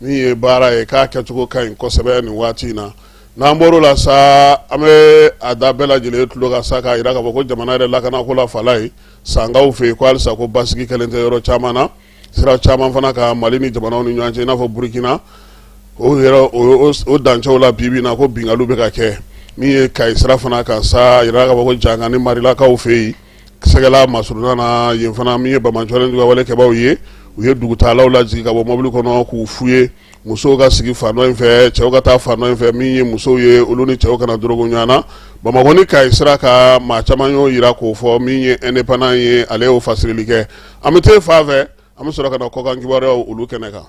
Min ye baara ye k'a kɛcogo ka ɲi kosɛbɛ nin waati in na. N'an bɔr'o la sa, an bɛ a da bɛɛ lajɛlen tulo kan sa k'a jira k'a fɔ ko jamana yɛrɛ lakanako la Falaye, Sankaw fɛ yen, ko halisa ko basigi kɛlen tɛ yɔrɔ caman na, sira caman fana ka Mali ni jamanaw ni ɲɔgɔn cɛ, i n'a fɔ Burukina, o yɛrɛ o dancɛw la, bi bi na ko binkanniw bɛ ka kɛ. Min ye Kayi sira fana kan sa, a yirala k'a fɔ ko Jankani Marilakaw fɛ yen, Sɛgɛla masurunna na yen fana, min ye banbaanciwale juguya kɛbaaw ye, u ye dugutaalaw lajigin ka bɔ mɔbili kɔnɔ k'u fouiller. Musow ka sigi fan dɔ in fɛ, cɛw ka taa fan dɔ in fɛ. Min ye musow ye, olu ni cɛw kana dorogo ɲɔgɔn na. Bamakɔ ni Kayi sira kan, maa caman y'o yira k'o fɔ. Min ye Indépendant ye, ale y'o fasirili kɛ. An bɛ taa fan fɛ, an bɛ sɔrɔ ka na kɔkan kibaruyaw olu kɛnɛ kan.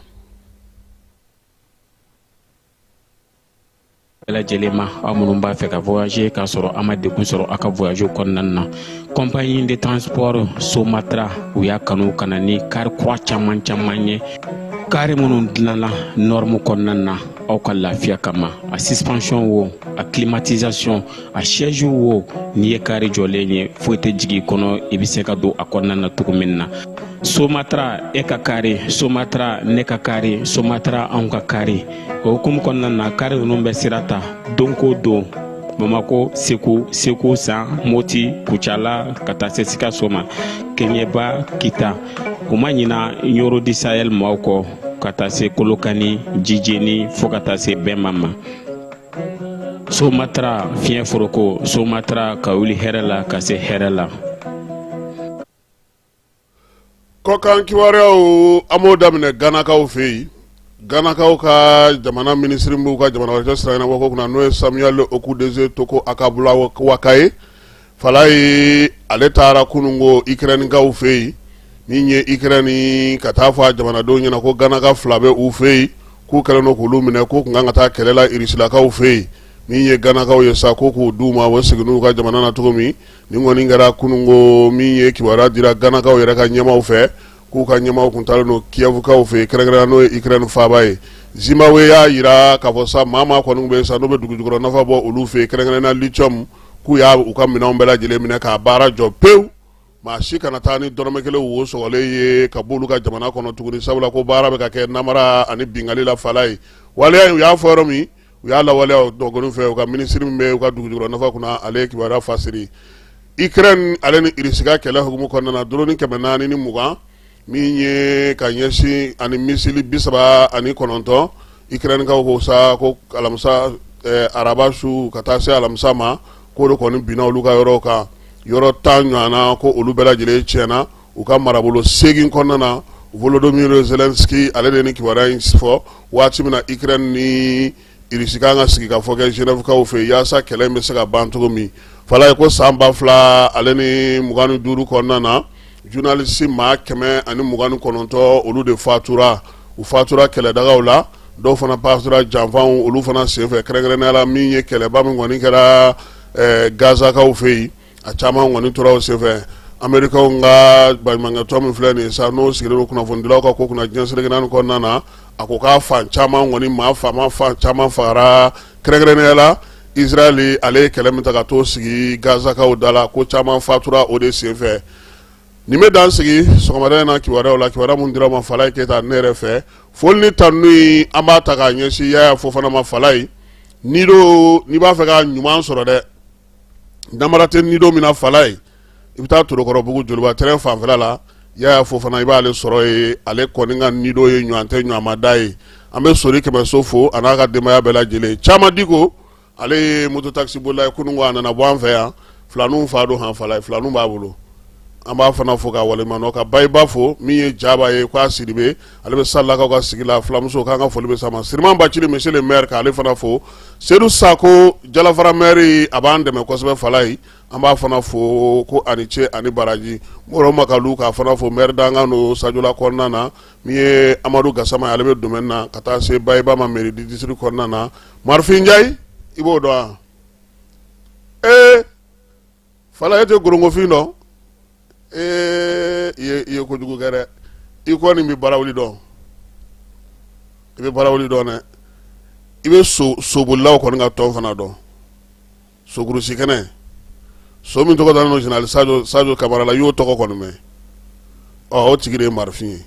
Bɛɛ lajɛlen ma, aw minnu b'a fɛ ka voyager k'a sɔrɔ a ma degun sɔrɔ aw ka voyage kɔnɔna na, compagnie de transport Somatra, u y'a kanu ka na ni car kura caman caman ye, kari minnu dilanna norme kɔnɔna na aw ka lafiya kama. A suspension wo, a climatisation, a siège wo, n'i ye kari jɔlen ye, foyi tɛ jigin i kɔnɔ, i bɛ se ka don a kɔnɔna na cogo min na. Somatra, e ka kari, Somatra, ne ka kari, Somatra, anw ka kari. O hukumu kɔnɔna na, kari ninnu bɛ sira ta don ko don Bamako, Segu, Segu San, Moti, Kucala, ka taa se Sikaso ma, Keɲeba, Kita. U ma ɲina Ɲoro du Sahel maaw kɔ, ka taa se Kolokani, Jijeni, fo ka taa se Bɛma ma. Somatra, fiɲɛ foroko, Somatra, ka wuli hɛrɛ la ka se hɛrɛ la. Kɔkan kibaruyaw, an b'o daminɛ Ganakaw fɛ yen. Ganakaw ka jamana minisiri b'u ka jamana wɛrɛ sira ɲɛnabɔ ko kunna, n'o ye Samuel Okudzeto Toko Akabulawaka ye. Falaye, ale taara kununko Ikɛrɛnikaw fɛ yen, min ye Ikɛrɛni, ka taa fɔ a jamanadenw ɲɛna ko Ganaka fila bɛ u fɛ yen, k'u kɛlen don k'olu minɛ, k'u tun kan ka taa kɛlɛ la Irisilakaw fɛ yen. Min ye Ganakaw ye sa, ko k'u d'u ma, o segin n'u ka jamana na cogo min. Nin kɔni kɛra kununko min ye, kibaruya dira Ganakaw yɛrɛ ka ɲɛmaaw fɛ, k'u ka ɲɛmaaw tun taalen don Kiyɛvukaw fɛ yen, kɛrɛnkɛrɛnnenya n'o ye Ikɛrɛni faaba ye. Zimbabwe y'a jira k'a fɔ sa, maa maa kɔni bɛ sa, n'u bɛ dugujukɔrɔ nafa bɔ olu fɛ yen, kɛrɛnkɛrɛnnenya lithium, k'u y'a u ka minɛnw bɛɛ lajɛlen minɛ k'a baara jɔ pewu. Maa si kana taa ni dɔrɔmɛ kelen wo sɔgɔlen ye ka bɔ olu ka jamana kɔnɔ tuguni, sabula ko baara bɛ ka kɛ namara ani binkanni la. Falaye, waleya in, u y'a fɔ yɔrɔ min, u y'a lawaleya o dɔgɔnin fɛ. U ka minisiri min bɛ u ka dugujukɔrɔ nafa kunna, ale ye kibaruya fasiri. Ukraine ale ni Irisi ka kɛlɛ hukumu kɔnɔna na, drone 420 min ye ka ɲɛsin ani missile 39, Ukrainekaw ko sa ko alamisa, araba su ka taa se alamisa ma, k'o de kɔni binna olu ka yɔrɔ kan, yɔrɔ 10 ɲɔgɔn na, ko olu bɛɛ lajɛlen tiɲɛna u ka marabolo 8 kɔnɔna na. Volodymyr Zelensky, ale de ni kibaruya in fɔ waati min na Ukraine ni Irisi kan ka sigi ka fɔ kɛ Genèvekaw fɛ yaasa kɛlɛ in bɛ se ka ban cogo min. Falaye, ko san 2025 kɔnɔna na, journaliste maa 129, olu de fatura. U fatura kɛlɛdagaw la, dɔw fana fatura janfanw olu fana senfɛ, kɛrɛnkɛrɛnnenya la min ye kɛlɛba min kɔni kɛra Gazakaw fɛ yen, a caman kɔni tora o senfɛ. Amerikaw ka baɲumankɛtɔn min filɛ nin ye sa, n'o sigilen don kunnafonidilaw ka ko kunna diɲɛ seleke naani kɔnɔna na, a ko k'a fan caman kɔni, maa faama fan caman fagara, kɛrɛnkɛrɛnnenya la Israël ale ye kɛlɛ min ta ka t'o sigi Gazakaw da la, ko caman fatura o de senfɛ. Nin bɛ dan sigi sɔgɔmada in na kibaruyaw la, kibaruya min dira ma Falaye Keyita ne yɛrɛ fɛ. Foli ni tanuni, an b'a ta k'a ɲɛsin Yaya Fofana ma. Falaye, n'i don, n'i b'a fɛ ka ɲuman sɔrɔ dɛ, namara tɛ nido min na, Falaye, i bɛ taa Torokɔrɔbugu Joliba terrain fanfɛla la, Yaya Fofana, i b'ale sɔrɔ yen. Ale kɔni ka nido ye ɲɔgɔn tɛ ɲɔgɔnma da ye. An bɛ Sori Kɛmɛso fo, a n'a ka denbaya bɛɛ lajɛlen. Caman Diko, ale ye moto taxi bolila ye. Kunun ko a nana bɔ an fɛ yan, filaninw fa don han. Falaye, filaninw b'a bolo. An b'a fana fo k'a waleɲuman, ka Bayiba fo, min ye Jaba ye, k'a Sidibe, ale bɛ Salakaw ka sigi la. Fulamuso, k'an ka foli bɛ s'a ma. Siriman Bacili, monsieur le maire, k'ale fana fo. Sedu Sako, Jalafara maire, a b'an dɛmɛ kosɛbɛ. Falaye, an b'a fana fo ko ani ce ani baraji. Moro Makalu, k'a fana fo, maire dankan don Sajola kɔnɔna na. Min ye Amadu Gasama ye, ale bɛ domaine na, ka taa se Bayiba ma mairie du district kɔnɔna na. Marifin Njayi, i b'o dɔn wa? Ee Falaye, e tɛ gorongofin dɔn? Ee, i ye kojugu kɛ dɛ. I kɔni bɛ barawuli dɔn, i bɛ barawuli dɔn dɛ. I bɛ sobolilaw kɔni ka tɔn fana dɔn, sokurusi kɛnɛ, so min tɔgɔ dalen don général Sajo Kamara la, i y'o tɔgɔ kɔni mɛn. Ɔ, o tigi de ye Marifin ye,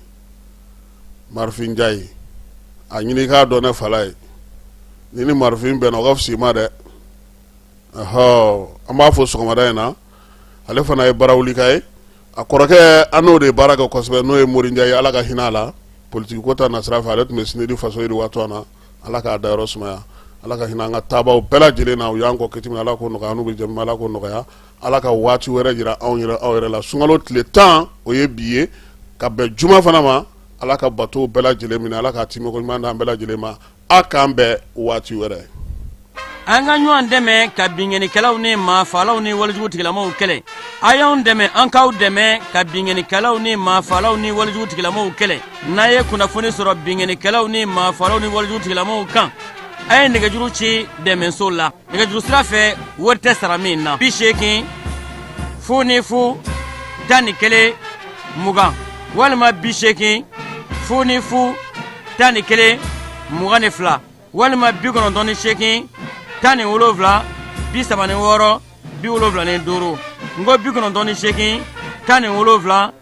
Marifin Njayi. A ɲini i k'a dɔn ne Falaye, ni ni Marifin bɛnna, o ka fisa i ma dɛ. Ɔhɔ, an b'a fo sɔgɔmada in na. Ale fana ye barawulika ye. A kɔrɔkɛ, an n'o de ye baara kɛ kosɛbɛ, n'o ye Mori Njayi ye, Ala ka hinɛ a la. Politiki ko ta nasira fɛ, ale tun bɛ SYNED faso yiriwa tɔn na. Ala k'a dayɔrɔ sumaya. Ala ka hinɛ an ka taabaw bɛɛ lajɛlen na, u y'an kɔn kiti min na, Ala k'o nɔgɔya, n'u bɛ jɛ min Ala k'o nɔgɔya. Ala ka waati wɛrɛ jira anw yɛrɛ aw yɛrɛ la. Sunkalo tile 10, o ye bi ye, ka bɛn juma fana ma. Ala ka bato bɛɛ lajɛlen minɛ, Ala ka timiko ɲuman d'an bɛɛ lajɛlen ma. A k'an bɛn waati wɛrɛ. An ka ɲɔgɔn dɛmɛ ka binkannikɛlaw ni maafaalaw ni walejugu tigilamaw kɛlɛ. A y'anw dɛmɛ, an k'aw dɛmɛ ka binkannikɛlaw ni maafaalaw ni walejugu tigilamaw kɛlɛ. N'a ye kunnafoni sɔrɔ binkannikɛlaw ni maafaalaw ni walejugu tigilamaw kan, a ye nɛgɛjuru ci dɛmɛso la nɛgɛjuru sira fɛ, wari tɛ sara min na: 80 00 11 20 walima 80 00 11 22 walima 98 17 36 75. N ko 98 17.